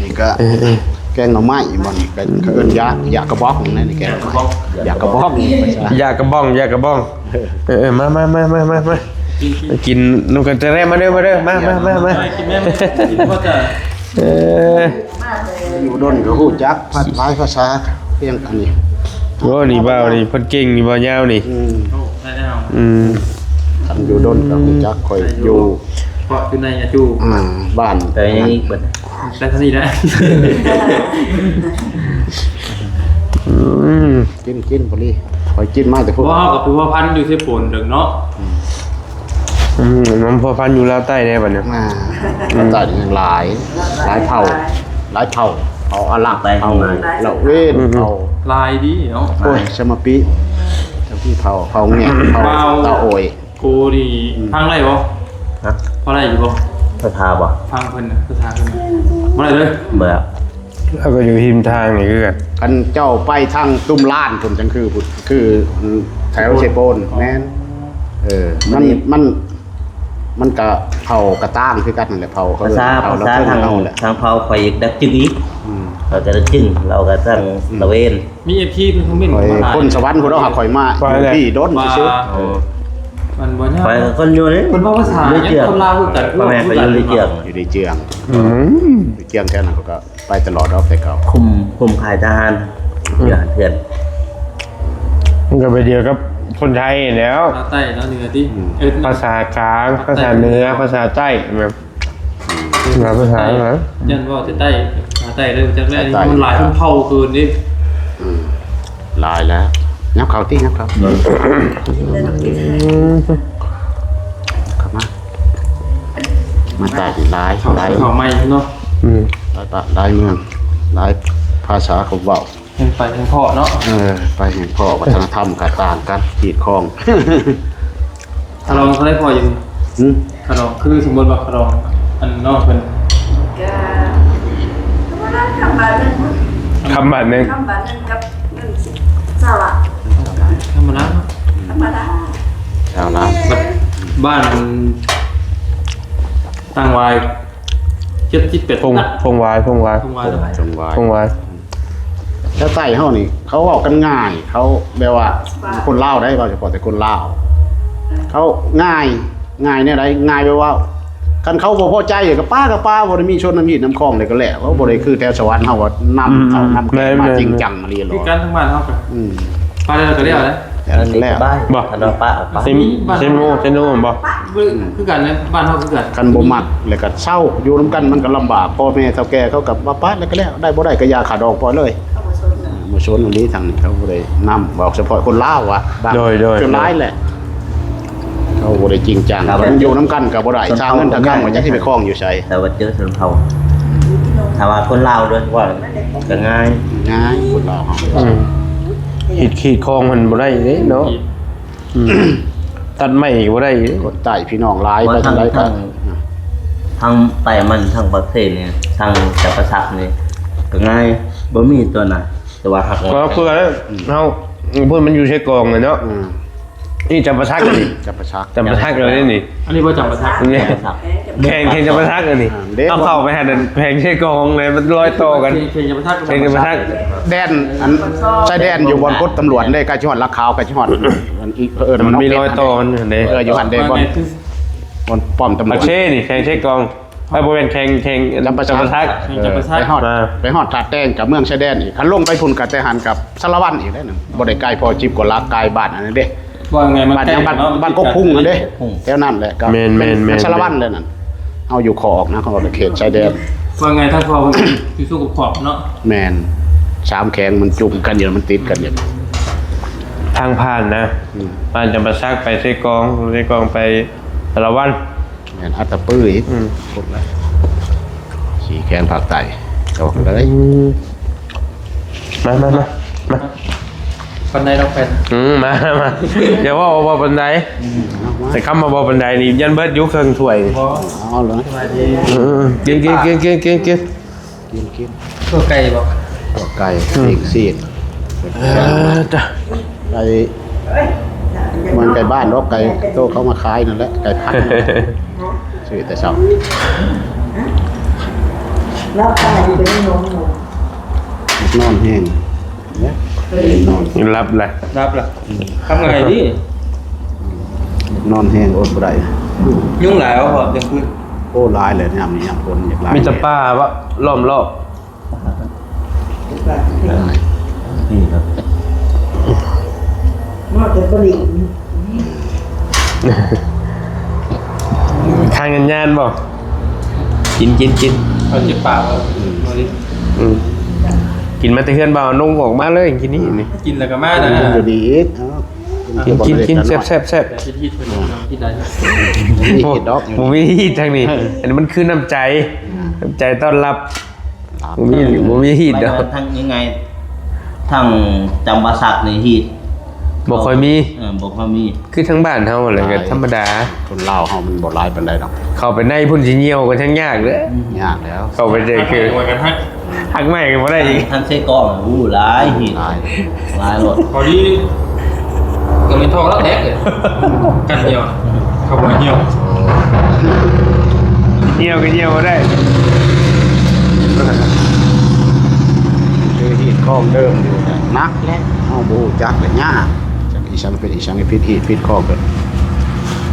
ນີ້ກະ ເອີ ເອີ ແກງໜໍ່ໄມ້ບໍ່ນີ້ ກະເອີ້ນຢາ ຢາກະບອກນີ້ ແກງໜໍ່ໄມ້ ຢາກະບອກນີ້ ຢາກະບອງ ຢາກະບອງ. ເອີ ເອີ ເອີ ມາ ມາ ມາ ມາ ມາ ມາ ກິນ ກິນ ກິນນຳກັນເດີ ມາເດີ ມາເດີ ມາ ມາ ມາ ມາ ກິນແມ່ ກິນ ກິນ ເອີ ຢູ່ດົນກະຮູ້ຈັກຫຼາຍພາສາ ພຽງອັນນີ້. ໂອ້ ນີ້ບ່າວນີ້ເພິ່ນເກັ່ງນີ້ ບ່າວຍາວນີ້. ອືມ ອືມ ຄັນຢູ່ດົນກະຮູ້ຈັກ ຂ້ອຍຢູ່ ເພາະຢູ່ໃນອາຈູ ອ່າ ບ້ານ ແຕ່ຍັງອີກເບິດ ແຕ່ເທົ່ານີ້ແຫຼະ. ອືມ ກິນ ກິນ ພໍດີ ຂ້ອຍກິນມາແຕ່ພຸ້ນ. ເພາະເຮົາກະພົວພັນຢູ່ເຊໂປນເດີເນາະ. ອືມ ອືມ ນຳພົວພັນຢູ່ລາວໃຕ້ແດ່ບັດນີ້ ອ່າ ອືມ ລາວໃຕ້ນີ້ຫຼາຍ ຫຼາຍເຜົ່າ ຫຼາຍເຜົ່າ ເຜົ່າອາຣັບ ເຜົ່າລາວເວນ ອືມ ເຜົ່າຫຼາຍດີເນາະ. ໂອ້ຍ ສະມະປີ ສະມະປີເຜົ່າ ເຜົ່າແງະ ເຜົ່າຕາໂອຍ ໂກນີ້ ອືມ ພັງໄດ້ບໍ່? ຮະ? ພໍໄດ້ຢູ່ບໍ່? ພາສາບໍ່? ຟັງເພິ່ນນະ ພາສາເພິ່ນນະ ບໍ່ໄດ້ເລີຍ. ບໍ່. ລາວກໍຢູ່ຮິມທາງນີ້ຄືກັນ. ຄັນເຈົ້າໄປທາງຕຸ້ມລານພຸ້ນ ຈັ່ງຄື ຄື ແຖວເຊໂປນ. ແມ່ນ. ເອີ ມັນ ມັນ ມັນກະເຜົ່າກະຕ່າງຄືກັນຫັ້ນແຫຼະ. ເຜົ່າ ພາສາ ພາສາທາງ ທາງເຜົ່າຂ້ອຍອີກ ດັກຈຶງອີກ. ອືມ ເຂົາຈະດັກຈຶງ ລາວກະທາງ ອືມ ຕະເວນ. ມີເອັຟຊີເພິ່ນຄອມເມັນມາຫຼາຍ ຄົນສະຫວັນພຸ້ນເນາະ. ຂ້ອຍມາຢູ່ພີ້ດົນຊື່ໆ. ເອີ ມັນບໍ່ຍາກ. ຂ້ອຍກໍຄົນຢູ່ນີ້ ເພິ່ນເວົ້າພາສາຫຍັງ ຄົນລາວຄືກັນ. ພໍ່ແມ່ຂ້ອຍຢູ່ລີເຈືອງ ຢູ່ລີເຈືອງ. ອືມ ລີເຈືອງແຖວນັ້ນ ຂ້ອຍກໍໄປຕະຫຼອດດອກແຕ່ເກົ່າ. ຄຸ້ມ ຄຸ້ມຄ່າຍທະຫານ ຢູ່ເຮືອນ. ມັນກໍໄປດຽວກັບຄົນໄທແລ້ວ. ພາສາໃຕ້ເນາະ ເໜືອຕິ. ອືມ ເອີ ພາສາກາງ ພາສາເໜືອ ພາສາໃຕ້ ແມ່ນ. ອືມ ວ່າພາສາ ຢ້ານເວົ້າແຕ່ໃຕ້ ພາສາໃຕ້ເດີ ຈັກແລ້ວ. ໃຕ້ ມັນຫຼາຍຊົນເຜົ່າເກີນເດ້. ອືມ ຫຼາຍແລ້ວ. ຫຍັບເຂົ້າຕິ ຫຍັບເຂົ້າ. ອືມ ເຂົ້າມາ ມາໃຕ້ນີ້ຫຼາຍ ເຂົ້າ ຫຼາຍ ເຂົ້າໃໝ່ເນາະ. ອືມ ຫຼາຍປະ ຫຼາຍເມືອງ ຫຼາຍພາສາເຂົາເວົ້າ. ແຮ່ງໄປແຮ່ງພໍ້ເນາະ. ເອີ ໄປແຮ່ງພໍ້ວັດທະນະທຳກໍຕ່າງກັນ ຮີດຄອງ. ຄ່າດອງເທົ່າໃດພໍ່ຢູ່? ຫຶ? ຄ່າດອງ ຄືສົມມຸດວ່າຄ່າດອງ ອັນນ້ອງເພິ່ນ ກະປະມານຄຳບາດໜຶ່ງ ຄຳບາດໜຶ່ງ ຄຳບາດໜຶ່ງກັບເງິນສິບ ຊາວລາວ. ທຳມະດາເນາະ ທຳມະດາ ຊາວລາວ. ບັດບ້ານຕັ້ງວາຍ ເຈັດສິບແປດ ພົງ ພົງວາຍ ພົງວາຍ ພົງວາຍ ພົງວາຍ ພົງວາຍ. ແຖວໃຕ້ເຮົານີ້ ເຂົາເວົ້າກັນງ່າຍ ເຂົາແບບວ່າ ສະບາຍ ຄົນລາວໄດ໋ ເວົ້າສະເພາະແຕ່ຄົນລາວ ເຂົາງ່າຍ. ງ່າຍແນວໃດ? ງ່າຍແບບວ່າ ຄັນເຂົາບໍ່ພໍໃຈກໍປາກໍປາ ບໍ່ໄດ້ມີຊົນນຳຮີດນຳຄອງໃດກໍແລ້ວ. ເຂົາບໍ່ໄດ້ຄືແຖວສະຫວັນເຮົາວ່ານຳ ອືມ ເອົານຳແຂກມາ ແມ່ນໆໆ ຈິງຈັງອີ່ຫຼີ. ຄືກັນທາງບ້ານເຮົາກໍ ອືມ ປາແລ້ວກໍແລ້ວເດ້. ປາແລ້ວກໍແລ້ວ ບໍ່ ຄັນວ່າປາກໍປາ. ເຊໂມ ເຊໂນບໍ່? ຄືກັນນະ ບ້ານເຮົາຄືກັນ. ຄັນບໍ່ມັກແລ້ວກໍເຊົາ ຢູ່ນຳກັນມັນກໍລຳບາກ. ພໍ່ແມ່ເຖົ້າແກ່ເຂົາກໍວ່າປາແລ້ວກໍແລ້ວ ໄດ້ບໍ່ໄດ້ກໍຢ່າ ຄ່າດອງປ່ອຍເລີຍ. ເຂົາບໍ່ສົນນະ ບໍ່ສົນອີ່ຫຼີ. ທາງນີ້ເຂົາບໍ່ໄດ້ນຳ ເວົ້າສະເພາະຄົນລາວວ່າ ໂດຍໆ ສ່ວນຫຼາຍແຫຼະ ເຂົາບໍ່ໄດ້ຈິງຈັງ. ຖ້າວ່າ ມັນຢູ່ນຳກັນກໍບໍ່ໄດ້ ຖ້າເງິນຖ້າຄຳກໍຈັກຊິໄປຄອງຢູ່ໃສ. ຖ້າວ່າເຈີຊົນເຜົ່າ ຖ້າວ່າຄົນລາວເດີ ວ່າກໍງ່າຍ ງ່າຍ ຄົນລາວເຮົາ. ອືມ ຮີດ ຮີດຄອງມັນບໍ່ໄດ້ເດ້ເນາະ. ອືມ ຕັດໄມ້ກໍບໍ່ໄດ້ເດ້. ຄົນໃຕ້ພີ່ນ້ອງຫຼາຍ ໄປທາງໃດກໍ ທາງ ທາງໃຕ້ມັນ ທາງປາກເຊນີ້ ທາງຈຳປາສັກນີ້ກໍງ່າຍ ບໍ່ມີຕົວນັ້ນ. ແຕ່ວ່າຫາກ ກໍຄືເຮົາ ອືມ ເຮົາ ເພິ່ນມັນຢູ່ເຊກອງເລີຍເນາະ. ອືມ ນີ້ຈຳປາສັກນີ້ ຈຳປາສັກ ຈຳປາສັກເລີຍນີ້. ອັນນີ້ບໍ່ຈຳປາສັກ ນີ້ ຈຳປາສັກ ແຂວງ ແຂວງຈຳປາສັກອັນນີ້. ອ່າ ເຮົາເຂົ້າໄປຫັ້ນແຂວງເຊກອງເລີຍ ມັນລອຍຕໍ່ກັນ ແຂວງ ແຂວງຈຳປາສັກ ແຂວງຈຳປາສັກ. ແດນ ອັນ ຊາຍແດນຢູ່ບ່ອນກົດຕຳຫຼວດເດ້ ໃກ້ຊິຮອດຫຼັກຂາວ ໃກ້ຊິຮອດ ອັນອີ ເອີ ມັນມີລອຍຕໍ່ກັນເດ້. ເອີ ຢູ່ຫັ້ນເດ້ ບ່ອນ ບ່ອນປ້ອມຕຳຫຼວດ ປາກເຊນີ້ ແຂວງເຊກອງ. ເອີ ບໍ່ແມ່ນແຂວງ ແຂວງຈຳປາສັກ ແຂວງຈຳປາສັກ. ອ່າ ໄປຮອດ ໄປຮອດທ່າແດງ ກໍເມືອງຊາຍແດນອີກ. ຄັນລົງໄປພຸ້ນກໍແຕ່ຫັ້ນກັບສາລະວັນອີກແລ້ວ ບໍ່ໄດ້ໄກພໍ ສິບກວ່າຫຼັກ ກາຍບ້ານອັນນັ້ນເດ້. ວ່າໄງ ມັນ ບ້ານຫຍັງ ແຂວງ ບ້ານ ເນາະ ບ້ານກົກພຸງຫັ້ນເດ້. ແຖວນັ້ນແຫຼະ ກໍ ແມ່ນໆໆໆ ແມ່ນສາລະວັນແລ້ວນັ້ນ. ເຮົາຢູ່ຂອກນະ ເຂົາວ່າເປັນເຂດຊາຍແດນ. ວ່າໄງ ທາງພໍ່ເພິ່ນຢູ່ສຸກຂອບເນາະ. ແມ່ນ ສາມແຂວງມັນຈຸ່ມກັນຢູ່ ມັນຕິດກັນຢູ່ ທາງຜ່ານນະ. ອືມ ຜ່ານຈຳປາສັກໄປເຊກອງ ເຊກອງໄປສາລະວັນ. ແມ່ນ ອັດຕະປືອີກ. ອືມ ຄົບແລ້ວ ສີ່ແຂວງພາກໃຕ້ ຈອກເລີຍ. ອືມ ມາ ມາ ມາ ມາ ປານໃດດອກແຜ່ນ? ອືມ ມາ ມາ ຢ່າເວົ້າວ່າບໍ່ປານໃດ. ອືມ ເອົາມາ ໃສ່ຄຳວ່າບໍ່ປານໃດນີ້ ຢ້ານເບິດຢູ່ເຄິ່ງຖ້ວຍ. ບໍ່ ເອົາເລີຍ. ສະບາຍດີ. ອືມ ກິນ ກິນ ກິນ ກິນ ກິນ ກິນ ກິນ ກິນ. ຕົວໄກ່ບໍ່? ຕົວໄກ່ ອືມ ປີ້ງຊີ້ນ. ເອີ ໄກ່ ມັນໄກ່ບ້ານດອກ ໄກ່ໂຕເຂົາມາຂາຍນັ້ນແຫຼະ ໄກ່ພັນ. ຊື້ແຕ່ເຊົ້າ ລາວຂາຍຢູ່ເປັນນອນ ນອນແຮງ ນອນ ຫຼັບລະ ຫຼັບລະ. ອືມ ທຳໄງດີ? ນອນແຮງ ອົດບໍ່ໄດ້. ຍຸງຫຼາຍບໍ່ພໍກາງຄືນ? ໂອ້ ຫຼາຍແຫຼະ ຍາມນີ້ຍາມຝົນຢາກຫຼາຍ. ມີແຕ່ປ່າບໍ່ ລ້ອມລອບ? ນີ້ເນາະ ທາງຍານໆບໍ່? ກິນ ກິນ ກິນ ເອົາເຈັບປາກບໍ່? ອືມ ກິນມາແຕ່ເຮືອນບ່າວນົງອອກມາເລີຍ ກິນນີ້ ກິນແລ້ວກໍມານະ. ຢູ່ດີອີກ ເອົາ ກິນ ກິນ ກິນ ແຊບໆໆ. ບໍ່ມີຮີດທາງນີ້ ອັນນີ້ມັນຄືນ້ຳໃຈ ນ້ຳໃຈຕ້ອນຮັບ. ບໍ່ມີ ບໍ່ມີຮີດດອກ. ທາງນີ້ໄງ ທາງຈຳປາສັກນີ້ຮີດ ບໍ່ຄ່ອຍມີ ເອີ ບໍ່ຄ່ອຍມີ ຄືທາງບ້ານເຮົາຫັ້ນແຫຼະ ກໍທຳມະດາ. ຄົນລາວເຮົາມັນບໍ່ຫຼາຍປານໃດດອກ ເຂົ້າໄປໃນພຸ້ນຊິຍ່ຽວກໍຍັງຍາກເດີ້. ອືມ ຍາກແລ້ວ ເຂົ້າໄປແຕ່ຄື ຮັກໄມ້ກໍບໍ່ໄດ້ອີກ ທັງເຊກອງ ໂອ້ ຫຼາຍ ຫຼາຍ ຫຼາຍໂລດ ພໍດີກໍເປັນທ້ອງລາວແຕກເລີຍ ກັນຍ່ຽວ ເຂົາບໍ່ຍ່ຽວ ຍ່ຽວກໍຍ່ຽວບໍ່ໄດ້ ຄືຮີດຄອງເດີມຢູ່ ໜັກແຫຼະ ເຮົາບໍ່ຮູ້ຈັກແຫຼະ ຍາກ ຈັກອີ່ຫຍັງເປັນອີ່ຫຍັງ ຜິດຮີດຜິດຄອງເພິ່ນ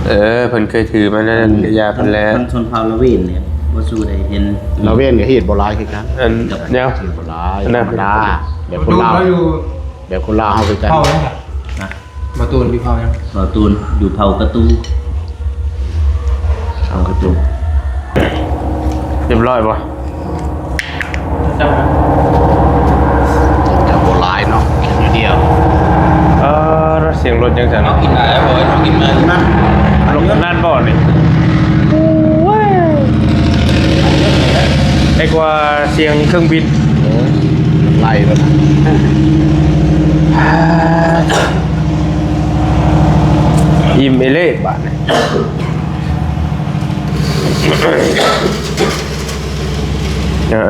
ເອີ ເພິ່ນເຄີຍຖືມານັ້ນ ອືມ ກະຢ່າເພິ່ນແຫຼະ ຄົນຊົນເຜົ່າລາເວນນີ້ ບໍ່ສູ້ໄດ້ເຫັນ ລາເວນກໍຮີດບໍ່ຫຼາຍຄືກັນ ອັນ ແນວ ຮີດບໍ່ຫຼາຍ ອັນນັ້ນ ທຳມະດາ ແບບຄົນລາວ ແບບຄົນລາວເຮົາຄືກັນ ເຜົ່າຫຍັງລະ? ນະ ບ່າວຕູນຢູ່ເຜົ່າຫຍັງ? ບ່າວຕູນຢູ່ເຜົ່າກະຕູ ເຜົ່າກະຕູ ຮຽບຮ້ອຍບໍ່? ຈັກບໍ່ຫຼາຍເນາະ ກິນຢູ່ດຽວ ເອີ ສຽງລົດຈັ່ງຊັ້ນ ເຮົາກິນຫຼາຍແລ້ວບໍ່? ເຮົາກິນມາ ນັ້ນ ລົດນັ້ນບໍ່ນີ້? ໂອ້ຍ ໄດ້ກວ່າສຽງເຄື່ອງບິນ ໂອ້ຍ ໄລ່ແລ້ວນະ ອີ່ມເອເລບາດນີ້ ເອີ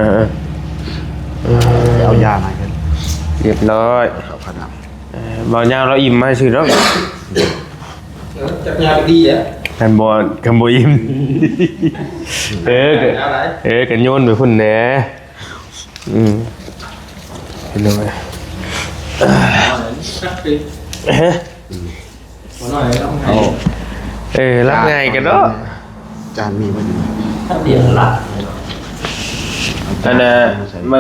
ເອົາຢາມາໃຫ້ເພິ່ນ ຮຽບຮ້ອຍ ເອົາຂະໜາດ ເອີ ບ່າວຍາວລາວອີ່ມມາຊື່ດອກ ເອີ ຈັກຍາກະດີແຫຼະ ຄັນບໍ່ ຄັນບໍ່ອີ່ມ ເອີ ກະ ເອີ ກະໂຍນໄປພຸ້ນແດ່ ອືມ ເປັນຫຍັງ ຮະ? ເອີ ລັກງ່າຍກັນເນາະ ຈານມີບໍ່? ອັນນ່າ ມາ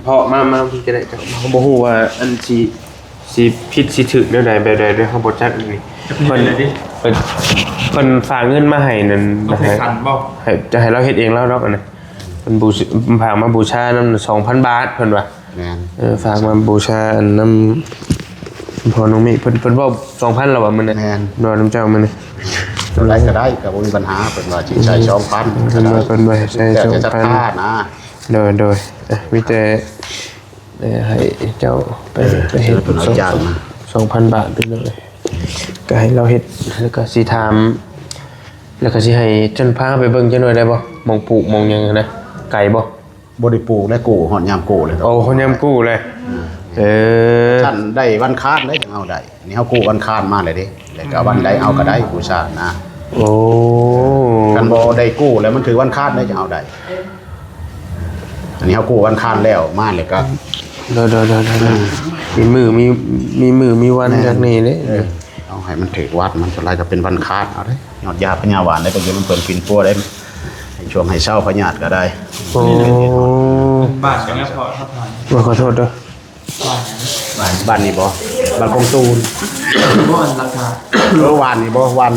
ເພາະມາ ມາພີ້ກໍໄດ້ ເຮົາບໍ່ຮູ້ວ່າອັນຊິ ຊິຜິດຊິຖືກແນວໃດແບບໃດເດ້ ເຮົາບໍ່ຈັກນີ້ ເພິ່ນ ເພິ່ນ ເພິ່ນຝາກເງິນມາໃຫ້ນັ້ນ ຕ້ອງໃຊ້ສັນບໍ່? ໃຫ້ ຈະໃຫ້ລາວເຮັດເອງລາວດອກອັນນັ້ນ ເພິ່ນບູ ຝາກມາບູຊານຳສອງພັນບາດ ເພິ່ນວ່າ ແມ່ນ ເອີ ຝາກມາບູຊາອັນນຳພໍ່ນ້ອງເມກ ເພິ່ນ ເພິ່ນເວົ້າສອງພັນແລ້ວວ່າມື້ນັ້ນ ແມ່ນ ນອນນຳເຈົ້າມື້ນີ້ ເທົ່າໃດກໍໄດ້ ກໍບໍ່ມີບັນຫາ ເພິ່ນວ່າຊິໃຊ້ສອງພັນ ເພິ່ນວ່າ ເພິ່ນວ່າໃຊ້ສອງພັນ ແລ້ວແຕ່ສັດທານະ ໂດຍ ໂດຍ ເອີ ມີແຕ່ ເອີ ໃຫ້ເຈົ້າໄປ ເອີ ໄປເຮັດ ເພິ່ນເອົາຈານມາ ສອງພັນບາດ ພີ່ນ້ອງເອີຍ ກໍໃຫ້ລາວເຮັດ ແລ້ວກໍຊິຖາມ ແລ້ວກໍຊິໃຫ້ເຈົ້າພາໄປເບິ່ງຈັກໜ່ອຍໄດ້ບໍ່? ໝ່ອງປູກໝ່ອງຫຍັງຫັ້ນນະ ໄກບໍ່? ບໍ່ໄດ້ປູກແລ້ວ ກູ້ ຮອດຍາມກູ້ແລ້ວ ໂອ້ ຮອດຍາມກູ້ແລ້ວ ເອີ ເອີ ຄັນໄດ້ວັນຄານໄດ້ ເຮົາໄດ້ ນີ້ເຮົາກູ້ວັນຄານມາແລ້ວເດ້ ແລ້ວກໍວັນໃດເອົາກໍໄດ້ ກູ້ຊານະ ໂອ້ ຄັນບໍ່ໄດ້ກູ້ແລ້ວ ມັນຖືກວັນຄານໄດ້ ຈັ່ງເອົາໄດ້ ອັນນີ້ເຮົາກູ້ວັນຄານແລ້ວ ມາແລ້ວກໍ ໂດຍ ໂດຍ ໂດຍ ໂດຍ ອືມ ມີມື້ ມີ ມີມື້ມີວັນ ແມ່ນ ຈັ່ງນີ້ເດ້ ເອີ ເອົາໃຫ້ມັນຖືກວັນ ມັນສ່ວນຫຼາຍກໍເປັນວັນຄານ ເອົາເດ້ ຍອດຢາພະຍາຫວານໄດ້ ໄປເກັບນຳເພິ່ນປິ່ນປົວໄດ້ ໃຫ້ຊ່ວງໃຫ້ເຊົາພະຍາດກໍໄດ້ ໂອ້ ບ້ານຫຍັງເພາະ ໂອ້ ຂໍໂທດເດີ ບ້ານຫຍັງ? ບ້ານ ບ້ານນີ້ບໍ່? ບ້ານກອງຕູນ ບໍ່ ອັນລາຄາ ເອີ ຫວານນີ້ບໍ່? ຫວານ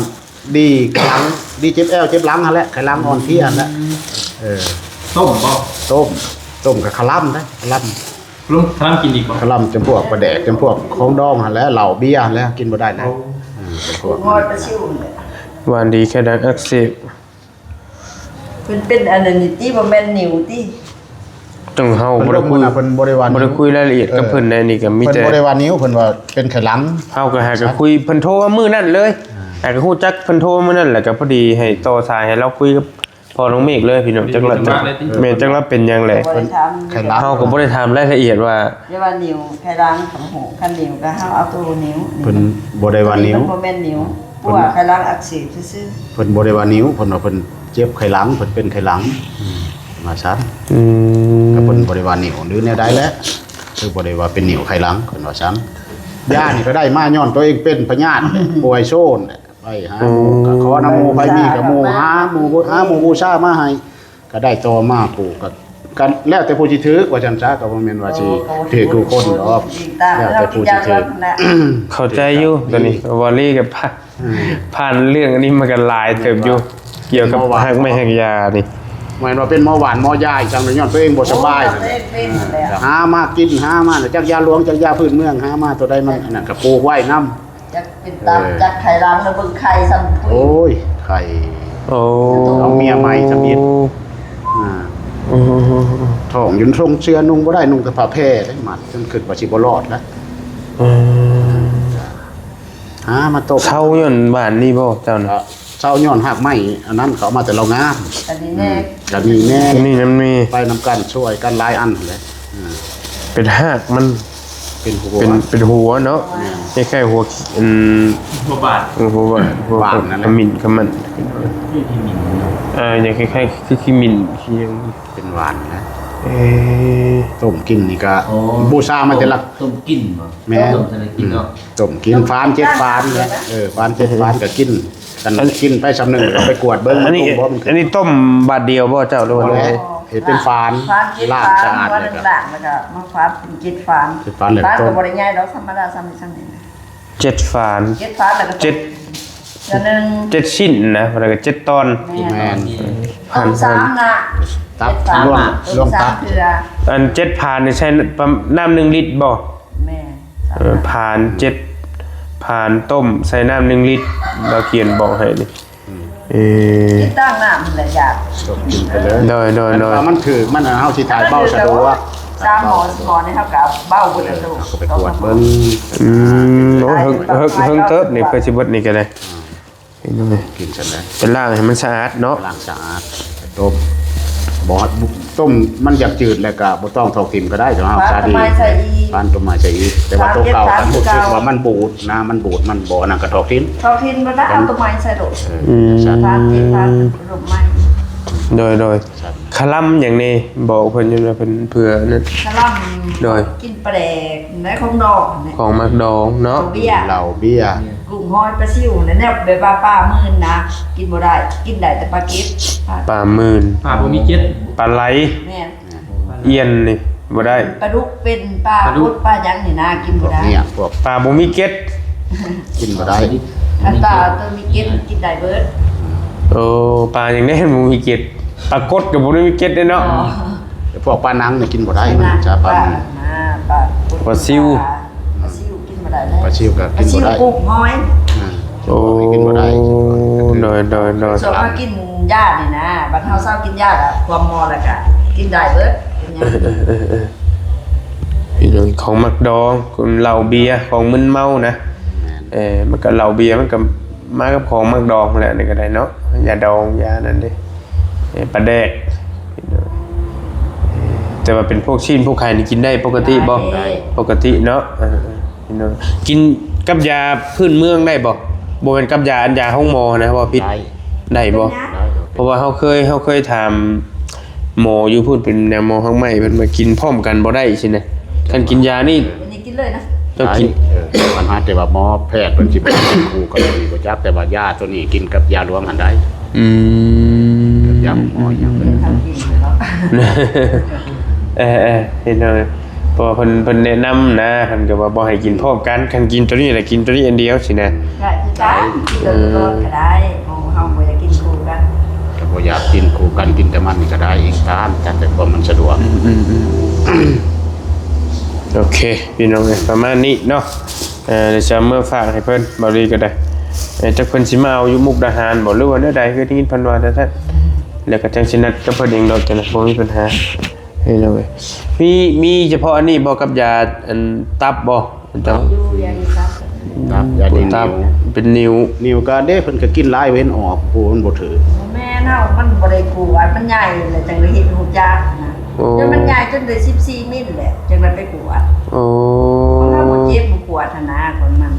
ດີຫຼັງ ດີເຈັບແອວເຈັບຫຼັງຫັ້ນແຫຼະ ໄຂ່ຫຼັງອ່ອນເພຍຫັ້ນແຫຼະ ອືມ ເອີ ຕົ້ມບໍ່? ຕົ້ມ ຕົ້ມກັບຄະລຳເດ້ ຄະລຳ ຄະລຳກິນອີກບໍ່? ຄະລຳຈຳພວກປາແດກ ຈຳພວກຂອງດອງຫັ້ນແຫຼະ ເຫຼົ້າເບຍຫັ້ນແຫຼະ ກິນບໍ່ໄດ້ແລ້ວ ໂອ້ ເອີ ຈຳພວກ ຫວານດີ ໄຂ່ດັງອັກເສບ ເພິ່ນເປັນອັນນັ້ນນີ້ຕິ ບໍ່ແມ່ນນິ້ວຕິ? ຈັ່ງເຮົາບໍ່ໄດ້ຄຸຍ ເພິ່ນບໍ່ໄດ້ວ່າ ບໍ່ໄດ້ຄຸຍລາຍລະອຽດກັບເພິ່ນໃດ໋ ນີ້ກໍມີແຕ່ ເພິ່ນບໍ່ໄດ້ວ່ານິ້ວ ເພິ່ນວ່າເປັນໄຂ່ຫຼັງ ເຮົາກໍຫາກໍຄຸຍ ເພິ່ນໂທມາມື້ນັ້ນເລີຍ ອ່າ ຫາກໍຮູ້ຈັກ ເພິ່ນໂທມາມື້ນັ້ນ ແລ້ວກໍພໍດີໃຫ້ຕໍ່ສາຍໃຫ້ລາວຄຸຍກັບພໍ່ນ້ອງເມກເລີຍ ພີ່ນ້ອງ ຈັກລະ ແມ່ນ ຈັກລະເປັນຫຍັງແຫຼະ ເພິ່ນ ໄຂ່ຫຼັງ ເຮົາກໍບໍ່ໄດ້ຖາມລາຍລະອຽດວ່າ ຢ່າວ່ານິ້ວ ໄຂ່ຫຼັງ ຄັນຮູ້ ຄັນນິ້ວກໍເຮົາເອົາໂຕນິ້ວ ເພິ່ນບໍ່ໄດ້ວ່ານິ້ວ ມັນບໍ່ແມ່ນນິ້ວ ເພາະວ່າໄຂ່ຫຼັງອັກເສບຊື່ໆ ເພິ່ນບໍ່ໄດ້ວ່ານິ້ວ ເພິ່ນວ່າເພິ່ນເຈັບໄຂ່ຫຼັງ ເພິ່ນເປັນໄຂ່ຫຼັງ ອືມ ວ່າຊັ້ນ ອືມ ກໍເພິ່ນບໍ່ໄດ້ວ່ານິ້ວ ຫຼືແນວໃດແຫຼະ ຄືບໍ່ໄດ້ວ່າເປັນນິ້ວໄຂ່ຫຼັງ ເພິ່ນວ່າຊັ້ນ ຢານີ້ກໍໄດ້ມາຍ້ອນຕົວເອງເປັນພະຍາດ ປ່ວຍໂຊນ ໄປຫາໝູ່ ໂອ້ ກໍຂໍນຳໝູ່ ໃຜມີກໍໝູ່ ຫາໝູ່ ຫາໝູ່ບູຊາມາໃຫ້ ກໍໄດ້ຕໍ່ມາປູກ ກໍ ກໍແລ້ວແຕ່ຜູ້ຊິຖືກ ວ່າຊັ້ນຊະ ກໍບໍ່ແມ່ນວ່າຊິຖືກທຸກຄົນດອກ ແລ້ວແຕ່ຜູ້ຊິຖືກ ເຂົ້າໃຈຢູ່ ໂຕນີ້ ວາລີກໍຜ່ານ ອືມ ຜ່ານເລື່ອງອັນນີ້ມາກໍຫຼາຍເຕີບຢູ່ ກ່ຽວກັບຮາກໄມ້ຮາກຢານີ້ ແມ່ນວ່າເປັນໝໍຫວານໝໍຢາອີກຈັ່ງ ຍ້ອນຕົວເອງບໍ່ສະບາຍ ໂອ້ ເປັນແລ້ວ ຫາມາກິນ ຫາມາ ຈັກຢາຫຼວງ ຈັກຢາພື້ນເມືອງ ຫາມາຕົວໃດມັນອັນນັ້ນ ກໍປູກໄວ້ນຳ ຈັກເປັນຕາ ເອີ ຈັກໄຂ່ຫຼັງ ແລ້ວເບິ່ງໄຂ່ຊ້ຳ ໂອ້ຍ ໄຂ່ ໂອ້ ເອົາເມຍໃໝ່ຊຳອີກ ອ່າ ອືມ ທ້ອງຢູ່ ຊົງເສື້ອນຸ່ງບໍ່ໄດ້ ນຸ່ງແຕ່ຜ້າແພໄດ້ ມັດ ຈົນຄິດວ່າຊິບໍ່ລອດແລ້ວ ອືມ ຫາມາຕົ້ມ ເຊົາຍ້ອນຫວ່ານນີ້ບໍ່ເຈົ້ານະ? ກໍເຊົາຍ້ອນຮາກໄມ້ອັນນັ້ນ ເຂົາເອົາມາແຕ່ລາວງາມ ອັນນີ້ແນ່ ອືມ ກໍມີແນ່ ອັນນີ້ນຳນີ້ ໄປນຳກັນ ຊ່ວຍກັນຫຼາຍອັນຫັ້ນແຫຼະ ອືມ ເປັນຮາກມັນ ເປັນຫົວ ເປັນ ເປັນຫົວເນາະ ແມ່ນ ຄ້າຍໆຫົວ ອັນ ຫົວບາດ ເອີ ຫົວບາດ ຫົວບາດນັ້ນແຫຼະ ຂະມິ້ນຂະມັນ ອ່າ ຢ່າງຄ້າຍໆຄືຂະມິ້ນຄືຫຍັງ ເປັນຫວ່ານນະ ເອີ ຕົ້ມກິນນີ້ກໍ ອໍ ບູຊາມາແຕ່ລະ ຕົ້ມ ຕົ້ມກິນບໍ່? ແມ່ນ ຕົ້ມໃສ່ກິນເນາະ ອືມ ຕົ້ມກິນ ຝານເຈັດຝານນະ ເອີ ຝານເຈັດຝານກໍກິນ ກັນ ອັນ ກິນໄປສ່ຳໜຶ່ງ ກໍໄປກວດເບິ່ງ ອັນນີ້ ມັນຕົ້ມບໍ່ ມັນ ອັນນີ້ຕົ້ມບາດດຽວບໍ່ເຈົ້າ ຫຼືວ່າ ບໍ່ແລ້ວ ເຮັດເປັນຝານ ຝານເຈັດຝານ ລ້າງສະອາດ ຫົວໜຶ່ງລ້າງ ແລ້ວກໍມາຝານເປັນເຈັດຝານ ເຈັດຝານ ແລ້ວກໍຕົ້ມ ຝານກໍບໍ່ໄດ້ໃຫຍ່ດອກ ທຳມະດາສ່ຳນີ້ສ່ຳນີ້ນະ ເຈັດຝານ ເຈັດຝານ ແລ້ວກໍ ເຈັດ ເທື່ອໜຶ່ງ ເຈັດຊິ້ນນະ ແລ້ວກໍເຈັດຕອນ ແມ່ນ ແມ່ນ ຕົ້ມສາມນະ ຕັບ ເຈັດຝານ ລວມ ລວມຕັບ ເທື່ອ ອັນເຈັດຝານນີ້ໃສ່ນ້ຳໜຶ່ງລິດບໍ່? ແມ່ນ ເອີ ຝານເຈັດຝານຕົ້ມໃສ່ນ້ຳໜຶ່ງລິດ ລາວຂຽນບອກໃຫ້ນີ້ ອືມ ເອີ ຕິດຕັ້ງນ້ຳຫັ້ນແຫຼະ ຢາກ ໂດຍ ໂດຍ ໂດຍ ຄັນວ່າມັນຖືກ ມັນ ເຮົາຊິຖ່າຍເບົາສະດວກ ສາມໝໍ້ ສີ່ໝໍ້ນີ້ ເຮົາກໍເອົາເບົາເບິດແລ້ວ ເອີ ເຮົາກໍໄປກວດເບິ່ງ ອືມ ໂອ້ ເຮິງ ເຮິງເຕີບນີ້ ເພື່ອຊິເບິດນີ້ກໍໄດ້ ອືມ ກິນຊັ້ນແຫຼະ ໄປລ້າງໃຫ້ມັນສະອາດເນາະ ລ້າງສະອາດ ຕົ້ມ ບໍ່ ຕົ້ມມັນຢາກຈືດແລ້ວກໍບໍ່ຕ້ອງຖອກຖິ້ມກໍໄດ້ ແຕ່ເຮົາສາດີ ຝານຕົ້ນໄມ້ໃສ່ອີກ ແຕ່ວ່າໂຕເກົ່າ ຄັນຮູ້ສຶກວ່າມັນບູດນະ ມັນບູດ ມັນບໍ່ອັນນັ້ນກໍຖອກຖິ້ມ ຖອກຖິ້ມບໍ່ໄດ້ ເອົາຕົ້ນໄມ້ໃສ່ໂລດ ເອີ ອືມ ຊັ້ນ ຝານ ຝານຕົ້ນໄມ້ ໂດຍ ໂດຍ ຄະລຳຫຍັງນີ້ ບອກເພິ່ນຢູ່ນະ ເພິ່ນເພື່ອນັ້ນ ຄະລຳ ໂດຍ ກິນປາແດກ ແລະ ຂອງດອງ ຂອງໝາກດອງເນາະ ເຫຼົ້າເບຍ ເຫຼົ້າເບຍ ກຸ້ງຫອຍປາຊິວ ແນວແບບວ່າປາມື່ນນະ ກິນບໍ່ໄດ້ ກິນໄດ້ແຕ່ປາເກັດ ປາ ປາມື່ນ ປາບໍ່ມີເກັດ ປາໄຫຼ ແມ່ນ ອ່ຽນນີ້ບໍ່ໄດ້ ປາດຸກເປັນ ປາ ປາດຸກ ກົດ ປາຫຍັງນີ້ນະ ກິນບໍ່ໄດ້ ພວກເນີ້ຍ ພວກປາບໍ່ມີເກັດ ກິນບໍ່ໄດ້ ຄັນປາຕົວມີເກັດກິນໄດ້ເບິດ ໂອ້ ປາຫຍັງແດ່ບໍ່ມີເກັດ ປາກົດກໍບໍ່ໄດ້ມີເກັດເດ້ເນາະ ອໍ ແຕ່ພວກປາໜັງນີ້ກິນບໍ່ໄດ້ ມັນຈະປາ ປາ ປາ ປາຊິວ ປາຊິວກິນບໍ່ໄດ້ເລີຍ ປາຊິວກໍກິນບໍ່ໄດ້ ປາຊິວກຸ້ງຫອຍ ອືມ ໂອ້ ກິນບໍ່ໄດ້ ໂດຍ ໂດຍ ໂດຍ ສ່ວນມາກິນຢານີ້ນະ ບັດເຮົາເຊົາກິນຢາລະຄວາມໝໍລະກະກິນໄດ້ເບິດ ເປັນຫຍັງ ເອີ ເອີ ເອີ ເອີ ພີ່ນ້ອງ ຂອງໝາກດອງ ເຫຼົ້າເບຍ ຂອງມຶນເມົານະ ແມ່ນ ເອີ ມັນກໍເຫຼົ້າເບຍ ມັນກໍມາກັບຂອງໝາກດອງແຫຼະ ນີ້ກໍໄດ້ເນາະ ຢາດອງ ຢານັ້ນເດ້ ເອີ ປາແດກ ແຕ່ວ່າເປັນພວກຊີ້ນພວກໄຂ່ນີ້ກິນໄດ້ປົກກະຕິບໍ່? ໄດ້ ປົກກະຕິເນາະ ເອີ ເອີ ກິນກັບຢາພື້ນເມືອງໄດ້ບໍ່? ບໍ່ແມ່ນກັບຢາ ອັນຢາໂຮງໝໍນະ ເວົ້າຜິດ ໄດ້ ໄດ້ບໍ່? ເປັນຫຍັງ? ໄດ້ ເພາະວ່າເຮົາເຄີຍ ເຮົາເຄີຍຖາມໝໍຢູ່ພຸ້ນ ເປັນຍາໝໍຮາກໄມ້ ເພິ່ນວ່າກິນພ້ອມກັນບໍ່ໄດ້ຊີ້ນະ ຄັນກິນຢານີ້ ອັນນີ້ກິນເລີຍນະ ຕ້ອງກິນ ໄດ້ ເອີ ບັນຫາແຕ່ວ່າໝໍແພດເພິ່ນຊິບໍ່ກິນຄູ່ກັນ ຕົວນີ້ບໍ່ຈັກ ແຕ່ວ່າຢາຕົວນີ້ກິນກັບຢາຫຼວງຫັ້ນໄດ້ ອືມ ກັບຢາໝໍຫຍັງ ເອີ ເອີ ເຫັນເນາະ ເພາະວ່າເພິ່ນ ເພິ່ນແນະນຳນະ ເພິ່ນກໍວ່າບໍ່ໃຫ້ກິນພ້ອມກັນ ຄັນກິນຕົວນີ້ລະກິນຕົວນີ້ອັນດຽວຊີ້ນະ ໄດ້ຄືກັນ ກິນຕົວກ່ອນກໍໄດ້ ເຮົາບໍ່ຢາກກິນຄູ່ກັນ ກໍບໍ່ຢາກກິນຄູ່ກັນ ກິນແຕ່ມັນນີ້ກໍໄດ້ອີກຕາມ ຕາມແຕ່ຄວາມມັນສະດວກ ອືມ ອືມ ອືມ ໂອເຄ ພີ່ນ້ອງເອີຍ ປະມານນີ້ເນາະ ເອີ ດຽວຊິເອົາເມືອຝາກໃຫ້ເພິ່ນ ເບົາລີກໍໄດ້ ເອີ ຈັກເພິ່ນຊິມາເອົາຢູ່ມຸກດາຫານບໍ່ ຫຼືວ່າແນວໃດ ຄືໄດ້ຍິນເພິ່ນວ່າຈັ່ງຊັ້ນ ແລ້ວກໍຈັ່ງຊິນັດກັບເພິ່ນເອງດອກ ຈັ່ງນັ້ນບໍ່ມີບັນຫາ ເຫັນແລ້ວເວີຍ ມີ ມີສະເພາະອັນນີ້ບໍ່ ກັບຢາອັນຕັບບໍ່ ເຈົ້າ? ຢູ່ຢານີ້ຕັບ ຕັບ ຢາ ອືມ ນີ້ ຕັບ ເປັນນິ້ວ ນິ້ວກໍເດ້ ເພິ່ນກໍກິນຫຼາຍ ເຫັນອອກ ໂອ້ ມັນບໍ່ຖືກ ບໍ່ແມ່ນເຮົາ ມັນບໍ່ໄດ້ກວດ ມັນໃຫຍ່ແລ້ວຈັ່ງໄດ້ເຮັດຮູ້ຈັກນະ ໂອ້ ຈົນມັນໃຫຍ່ຈົນໄດ້ສິບສີ່ມິນແຫຼະ ຈັ່ງໄດ້ໄປກວດ ໂອ້ ເຮົາບໍ່ເຈັບບໍ່ປວດຫັ້ນນະ ຄົນມັນ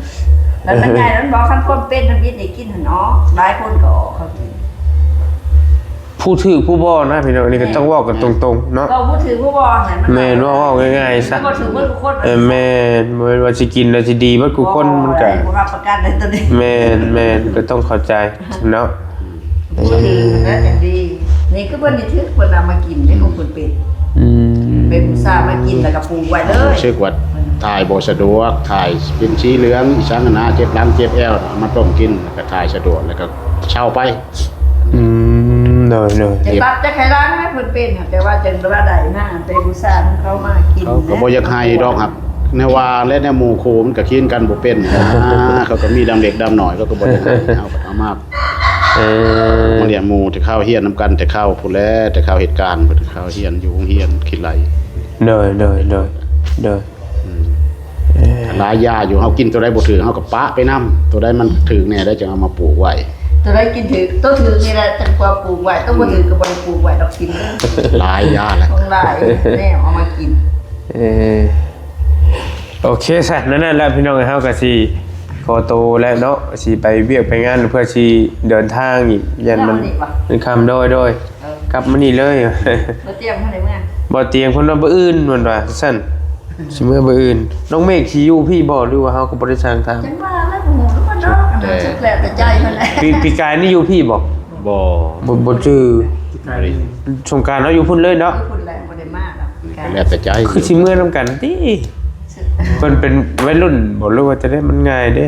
ແລ້ວມັນໃຫຍ່ ມັນບອກຄັນຄວາມເປັນທຳອິດນີ້ກິນຫັ້ນເນາະ ຫຼາຍຄົນກໍອອກ ເຂົາກິນ ຜູ້ຖືກຜູ້ບໍ່ນະພີ່ນ້ອງ ອັນນີ້ກໍຕ້ອງເວົ້າກັນຕົງໆເນາະ ເວົ້າຜູ້ຖືກຜູ້ບໍ່ຫັ້ນແຫຼະ ແມ່ນ ເວົ້າ ເວົ້າງ່າຍໆຊະ ບໍ່ຖືກເບິດທຸກຄົນ ເອີ ແມ່ນ ບໍ່ແມ່ນວ່າຊິກິນແລ້ວຊິດີເບິດທຸກຄົນ ມັນກໍ ບໍ່ ບໍ່ຮັບປະກັນໃນຕົວນີ້ ແມ່ນ ແມ່ນ ກໍຕ້ອງເຂົ້າໃຈເນາະ ຜູ້ຖືກແລ້ວຈັ່ງດີ ນີ້ຄືເພິ່ນນີ້ຖືກ ເພິ່ນເອົາມາກິນໃນຂອງເພິ່ນເປັນ ອືມ ໄປບູຊາມາກິນ ແລ້ວກໍປູກໄວ້ເລີຍ ຮູ້ສຶກວ່າຖ່າຍບໍ່ສະດວກ ຖ່າຍເປັນສີເຫຼືອງອີ່ຫຍັງຫັ້ນນະ ເຈັບຫຼັງເຈັບແອວ ເອົາມາຕົ້ມກິນ ແລ້ວກໍຖ່າຍສະດວກ ແລ້ວກໍເຊົາໄປ ອືມ ໂດຍ ໂດຍ ຈັກຕັບຈັກໄຂ່ຫຼັງນະເພິ່ນເປັນ ແຕ່ວ່າຈັ່ງວ່າໄດ້ມາແຕ່ບູຊານຳເຂົາມາກິນ ເຂົາກໍບໍ່ຢາກໃຫ້ດອກ ຫາກແນວວ່າແລະແນວໝູ່ຄູ່ມັນກໍຄຽງກັນບໍ່ເປັນນະ ເຂົາກໍມີດຳເລັກດຳນ້ອຍ ເຂົາກໍບໍ່ຢາກໃຫ້ ເຮົາກໍເອົາມາ ເອີ ມາລ້ຽງໝູ່ ແຕ່ເຂົາຮຽນນຳກັນ ແຕ່ເຂົາພຸ້ນແຫຼະ ແຕ່ເຂົາເຮັດການ ແຕ່ເຂົາຮຽນຢູ່ໂຮງຮຽນຂີ້ໄຫຼ ໂດຍ ໂດຍ ໂດຍ ໂດຍ ອືມ ເອີ ຫຼາຍຢາຢູ່ ເຮົາກິນຕົວໃດບໍ່ຖືກ ເຮົາກໍປະໄປນຳ ຕົວໃດມັນຖືກແດ່ໄດ້ ຈັ່ງເອົາມາປູກໄວ້ ຕົວໃດກິນຖືກ ຕົວຖືກນີ້ແຫຼະ ຈັ່ງກວ່າປູກໄວ້ ຕົວບໍ່ຖືກກໍບໍ່ໄດ້ປູກໄວ້ດອກ ກິນເລີຍ ຫຼາຍຢາແຫຼະ ຂອງຫຼາຍແນວເອົາມາກິນ ເອີ ໂອເຄຊະ ນັ້ນແຫຼະພີ່ນ້ອງ ເຮົາກໍຊິຂໍໂຕແລ້ວເນາະ ຊິໄປວຽກໄປງານ ເພື່ອຊິເດີນທາງອີກ ຢ້ານມັນ ແລ້ວນີ້ວະ ມັນຄ່ຳ ໂດຍ ໂດຍ ເອີ ກັບມານີ້ເລີຍ ບໍ່ຕຽງເພິ່ນໄດ້ເມືອ ບໍ່ຕຽງເພິ່ນວ່າມື້ອື່ນ ເພິ່ນວ່າຊັ້ນ ຊິເມືອມື້ອື່ນ ນ້ອງເມກຊິຢູ່ພີ້ບໍ່ ຫຼືວ່າເຮົາກໍບໍ່ໄດ້ສັ່ງຖາມ ຈັ່ງວ່າແລ້ວ ບໍ່ຮູ້ຄືກັນເນາະ ອັນນັ້ນສຸດແລ້ວແຕ່ໃຈເພິ່ນແຫຼະ ປີ ປີກາຍນີ້ຢູ່ພີ້ບໍ່? ບໍ່ ບໍ່ ບໍ່ຈື່ ປີກາຍນີ້ ສົງການເຮົາຢູ່ພຸ້ນເລີຍເນາະ ຢູ່ພຸ້ນແຫຼະ ບໍ່ໄດ້ມາດອກ ກໍແລ້ວແຕ່ໃຈ ຄືຊິເມືອນຳກັນຕິ ເພິ່ນເປັນໄວລຸ້ນບໍ່ ຫຼືວ່າຈະໄດ້ ມັນງ່າຍເດ້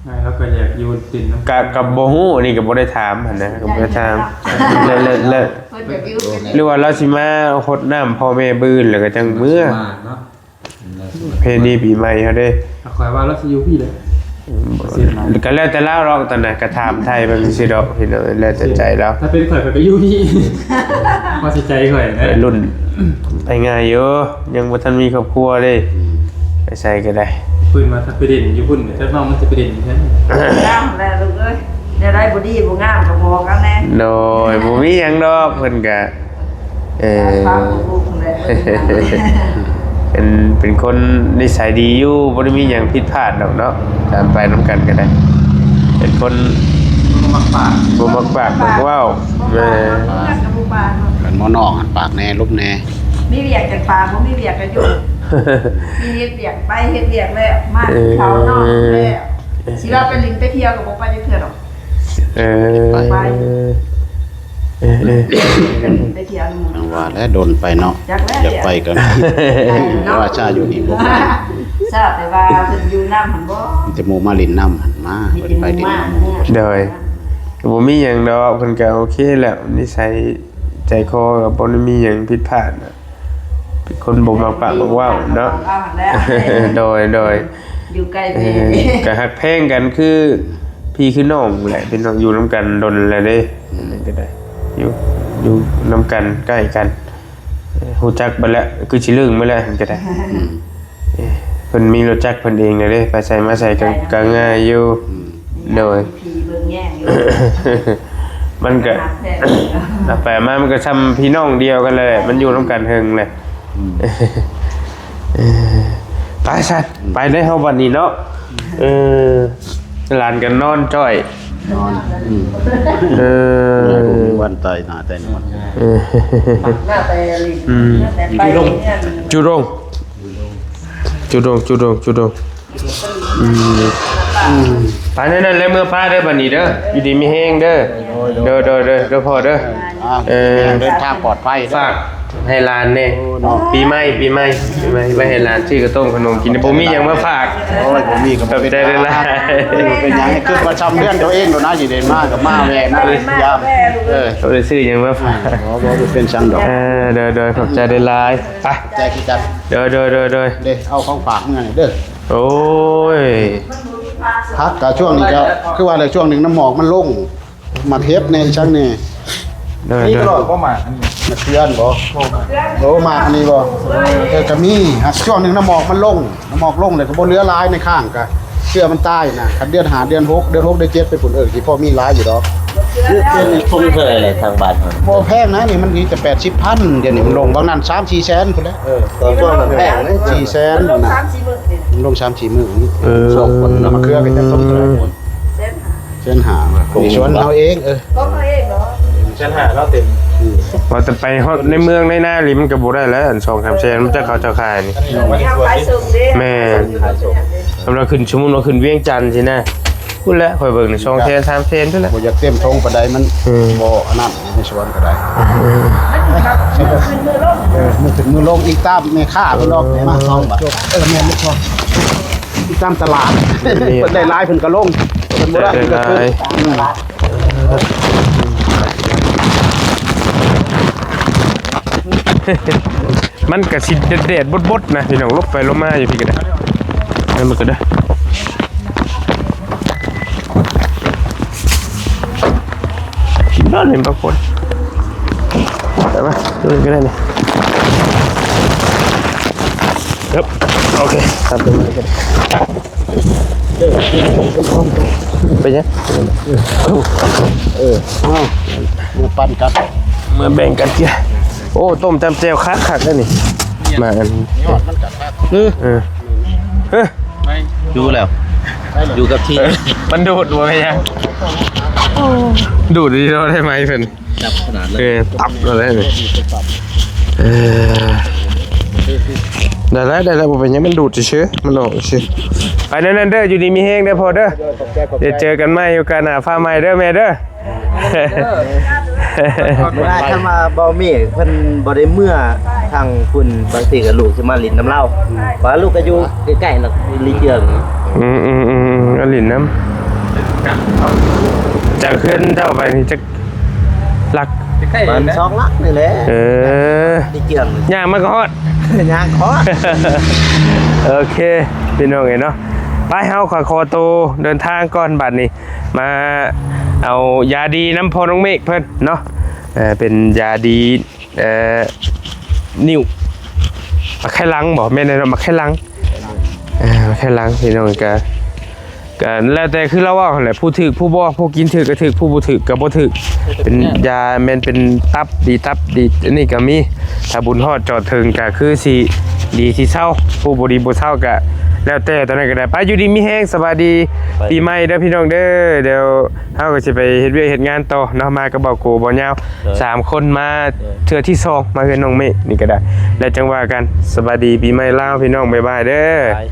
ງ່າຍ ເຮົາກໍຢາກຢູ່ຫຼິ້ນນຳ ກະ ກະບໍ່ຮູ້ ອັນນີ້ກໍບໍ່ໄດ້ຖາມຫັ້ນນະ ກໍບໍ່ໄດ້ຖາມ ແລ້ວ ແລ້ວ ແລ້ວ ເພິ່ນກໍຢູ່ເປັນ ຫຼືວ່າລາວຊິມາຫົດນ້ຳພໍ່ແມ່ມື້ອື່ນ ແລ້ວກໍຈັ່ງເມືອ ມາເນາະ ເນາະ ເພນີປີໃໝ່ເຮົາເດ້ ຂ້ອຍວ່າລາວຊິຢູ່ພີ້ແຫຼະ ກໍແລ້ວແຕ່ລາວດອກ ຕອນນັ້ນກໍຖາມໄຖ່ເບິ່ງຊື່ໆດອກ ພີ່ນ້ອງ ແລ້ວແຕ່ໃຈລາວ ຖ້າເປັນຂ້ອຍ ຂ້ອຍກໍຢູ່ພີ້ ພໍຊິໃຈຂ້ອຍນະ ໄວລຸ້ນ ໄປງ່າຍຢູ່ ຍັງບໍ່ທັນມີຄອບຄົວເດ້ ອືມ ໄປໃສກໍໄດ້ ເພິ່ນວ່າຖ້າໄປຫຼິ້ນຢູ່ພຸ້ນ ຈັກນ້ອງມັນຊິໄປຫຼິ້ນຢູ່ໃສ ແລ້ວແຫຼະລູກເອີຍ ແນວໃດບໍ່ດີບໍ່ງາມກໍບອກກັນແດ່ ໂດຍ ບໍ່ມີຫຍັງດອກ ເພິ່ນກະ ເອີ ເປັນ ເປັນຄົນນິໄສດີຢູ່ ບໍ່ໄດ້ມີຫຍັງຜິດພາດດອກເນາະ ຕາມໄປນຳກັນກໍໄດ້ ເປັນຄົນ ບໍ່ມັກປາກ ບໍ່ມັກປາກມັກເວົ້າ ບໍ່ປາກ ແມ່ນ ມັນບໍ່ປາກເນາະ ຄັນໝໍນອກຫັ້ນປາກແດ່ ຫຼົບແດ່ ມີວຽກຈັ່ງປາກ ບໍ່ມີວຽກກໍຢູ່ ມີເຮັດວຽກໄປເຮັດວຽກແລ້ວ ມາກິນເຂົ້ານອນແລ້ວ ເອີ ຊິວ່າໄປຫຼິ້ນໄປທ່ຽວກໍບໍ່ໄປຈັກເທື່ອດອກ ເອີ ໄປ ເອີ ເອີ ໄປທ່ຽວນຳໝູ່ ຈັ່ງວ່າແຫຼະ ດົນໄປເນາະ ຈັກແຫຼະ ຢາກໄປກໍ ແຕ່ວ່າຊາຢູ່ນີ້ບໍ່ໄປ ຊາແຕ່ວ່າເພິ່ນຢູ່ນຳຫັ້ນບໍ່ ມີແຕ່ໝູ່ມາຫຼິ້ນນຳຫັ້ນ ມາ ມີແຕ່ໝູ່ ເພິ່ນໄປຫຼິ້ນນຳໝູ່ ມາ ໂດຍ ກໍບໍ່ມີຫຍັງດອກ ເພິ່ນກໍໂອເຄແລ້ວ ນິໄສໃຈຄໍກໍບໍ່ໄດ້ມີຫຍັງຜິດພາດນະ. ເປັນຄົນບໍ່ມັກປາກມັກເວົ້າເນາະ. ໂດຍ ໂດຍ ຢູ່ໃກ້ແມ່ ເອີ ກໍຮັກແພງກັນຄືພີ່ຄືນ້ອງແຫຼະ ເປັນນ້ອງ ຢູ່ນຳກັນດົນແລ້ວເດ້. ອືມ ນັ້ນກໍໄດ້ ຢູ່ ຢູ່ນຳກັນໃກ້ກັນ ເອີ ຮູ້ຈັກເບິດແລ້ວ ຄືຊິລຶ້ງເບິດແລ້ວ ຫັ້ນກໍໄດ້. ອືມ ເອີ ເພິ່ນມີລົດຈັກເພິ່ນເອງແລ້ວເດ້ ໄປໃສມາໃສກໍ ກໍງ່າຍຢູ່. ອືມ ໂດຍ ມັນກະ ເອົາໄປເອົາມາມັນກະຊ່ຳພີ່ນ້ອງດຽວກັນແຫຼະ ມັນຢູ່ນຳກັນເຖິງແຫຼະ. ອືມ ເອີ ໄປຊະ ອືມ ໄປເດີເຮົາບັດນີ້ເນາະ. ເອີ ຫຼານກັນນອນຈ້ອຍ ນອນ ອືມ ເອີ ວັນຕາຍໜ້າແຕ່ນອນ ເອີ ໜ້າແຕ່ ອືມ ໄປ ຈູດົງ ຈູດົງ ຈູດົງ ຈູດົງ. ອືມ ອືມ ໄປນັ້ນແຫຼະ ເມືອປ້າເດີບັດນີ້ເດີ ຢູ່ດີມີແຮງເດີ. ໂດຍ ໂດຍ ໂດຍ ໂດຍ ພໍ່ເດີ. ອ່າ ເອີ ເດີນທາງປອດໄພເດີ ຝາກໃຫ້ຫຼານແດ່. ໂອ້ ເນາະ ປີໃໝ່ ປີໃໝ່ ປີໃໝ່ໄວ້ໃຫ້ຫຼານຊື້ກະຕົ້ມຂະໜົມກິນ ບໍ່ມີຫຍັງມາຝາກ. ໂອ້ຍ ບໍ່ມີກໍບໍ່ເປັນ ຂອບໃຈຫຼາຍໆ. ເອີ ບໍ່ເປັນຫຍັງ ຄືວ່າຊ່ຳເຮືອນຕົວເອງໂດນນະ ຊິໄດ້ມາກໍມາແວ່ນະ ຍາມ. ເອີ ບໍ່ໄດ້ຊື້ຫຍັງມາຝາກ. ບໍ່ ບໍ່ ບໍ່ເປັນຫຍັງດອກ. ເອີ ໂດຍ ໂດຍ ຂອບໃຈຫຼາຍໆ. ໄປ ໃຈຄືກັນ. ໂດຍ ໂດຍ ໂດຍ ໂດຍ ເດ້ ເອົາຂອງຝາກມາໃຫ້ເດີ. ໂອ້ຍ ຜັກກະຊ່ວງນີ້ກະຄືວ່າແຫຼະ ຊ່ວງໜຶ່ງນ້ຳໝອກມັນລົງ ໝາກເຫັບແດ່ ອີ່ຫຍັງແດ່. ໂດຍ ມີຕະຫຼອດບໍ່ໝາກອັນນີ້ ໝາກເຂືອນບໍ່? ບໍ່ໝາກ. ໂອ້ ໝາກອັນນີ້ບໍ່? ເອີ ກະມີ ຫາກຊ່ວງໜຶ່ງນ້ຳໝອກມັນລົງ ນ້ຳໝອກລົງແລ້ວກໍບໍ່ເຫຼືອຫຼາຍໃນຄ້າງ ກະເຊື້ອມັນຕາຍນະ. ຄັນເດືອນຫ້າ ເດືອນຫົກ ເດືອນຫົກ ເດືອນເຈັດໄປພຸ້ນ ເອີ ຊິພໍມີຫຼາຍຢູ່ດອກ. ເປັນທົ່ງເທົ່າໃດແຫຼະທາງບ້ານເຮົາ? ບໍ່ແພງນະ ນີ້ມັນມີແຕ່ແປດສິບພັນ ດຽວນີ້ມັນລົງ ບາງນັ້ນສາມສີ່ແສນພຸ້ນແຫຼະ. ເອີ ຕອນຊ່ວງນັ້ນແພງເດ້ ສີ່ແສນ ມັນລົງສາມສີ່ມື້. ເອີ ຊ່ວງຝົນ ແລ້ວມາເຄືອກໍຈະຕົ້ນເທົ່າໃດ? ແສນຫ້າ ແສນຫ້າ ນີ້ສວນເຮົາເອງ. ເອີ ຂອງເຮົາເອງເນາະ ແສນຫ້າເນາະເຕັມ. ອືມ ວ່າແຕ່ໄປຮອດໃນເມືອງໃນນານີ້ມັນກໍບໍ່ໄດ້ແລ້ວ ສອງສາມແສນ ມັນຈະເຂົາເຈົ້າຂາຍນີ້. ອັນນີ້ເຮົາໄປສວນເດ້. ແມ່ນ ສຳລັບຂຶ້ນ ສົມມຸດວ່າຂຶ້ນວຽງຈັນຊີ້ນະ ພຸ້ນແຫຼະ ຂ້ອຍເບິ່ງນີ້ ສອງແສນ ສາມແສນພຸ້ນແຫຼະ. ບໍ່ຢາກເຕັມຖົງປານໃດ ມັນ ອືມ ບໍ່ອັນນັ້ນ ໃນສວນກໍໄດ້. ເອີ ມື້ຂຶ້ນມື້ລົງ ເອີ ມື້ຂຶ້ນມື້ລົງ ອີງຕາມແມ່ຄ້າເພິ່ນດອກ. ເອີ ມາສອງບາດ. ເອີ ແມ່ນ ອີງຕາມຕະຫຼາດ ເພິ່ນໄດ້ຫຼາຍເພິ່ນກໍລົງ ເພິ່ນບໍ່ໄດ້ເພິ່ນກໍຂຶ້ນ. ມັນກະຊິແດດໆບົດໆນະພີ່ນ້ອງ ຫຼົບໄປຫຼົບມາຢູ່ພີ້ກໍໄດ້. ນັ້ນມັນກໍໄດ້ ນອນເຫັນປາກົດ ໄປມາ ຕົວນີ້ກໍໄດ້ນີ້. ครับ โอเค ครับ เป็นไง เออ เอา มาปั่นกัน มาแบ่งกันเจีย โอ้ ต้มจำแจ่วคักๆ ได้นี่ มาอัน เออ เออ เออ อยู่แล้ว อยู่กับที่ มันดูดบ่แม่นหยัง ดูดดีเนาะ ได้ไหมเพิ่น จับขนาดเลย เออ ตับเลยนี่ เออ ได้แล้ว ได้แล้ว บ่เป็นหยัง มันดูดซื่อๆ มันออกซื่อ ไปนั่นๆ เด้อ อยู่ดีมีแฮงเด้อพ่อเด้อ เดี๋ยวเจอกันใหม่ โอกาสหน้า ฟ้าใหม่เด้อแม่เด้อ บ่ได้ คันว่าบ่มีเพิ่นบ่ได้เมือทางคุณ บางทีก็ลูกสิมาหลิ้นนำลาว ว่าลูกก็อยู่ใกล้ๆ เนาะ อยู่ลีเจือง อืมๆๆ ก็หลิ้นนำ จากเฮือนเจ้าไปนี่จักหลัก ประมาณสองหลักนี่แหละ เออ ลีเจือง ย่างมาก็ฮอด ย่างฮอด โอเค พี่น้องเอ้ยเนาะ ไป เฮาขอ ขอตัวเดินทางก่อนบัดนี้ มาเอายาดีนำพ่อน้องเมฆเพิ่นเนาะ เอ่อ เป็นยาดี เอ่อ นิ้ว หมากไข่หลังบ่ แม่นเนาะ หมากไข่หลัง เอ่อ หมากไข่หลัง พี่น้อง ก็ ก็แล้วแต่คือเราเว้าหั่นแหละ ผู้ถืกผู้บ่ ผู้กินถืกก็ถืก ผู้บ่ถืกก็บ่ถืก เป็นยา แม่นเป็นตับดี ตับดี อันนี้ก็มี ถ้าบุญฮอดจอดถึงก็คือสิดีสิเซา ผู้บ่ดีบ่เซาก็แล้วแต่ ตอนนั้นก็ได้ ไป อยู่ดีมีแฮง สบายดี ไป ปีใหม่เด้อพี่น้องเด้อ เดี๋ยวเฮาก็สิไปเฮ็ดเวียกเฮ็ดงานต่อเนาะ มากับเบาโก เบายาว โดย สามคนมา โดย เทื่อที่สอง มาเฮือนน้องเมฆนี่ก็ได้ แล้วจั่งว่ากัน สบายดีปีใหม่ลาวพี่น้อง บ๊ายบายเด้อ บาย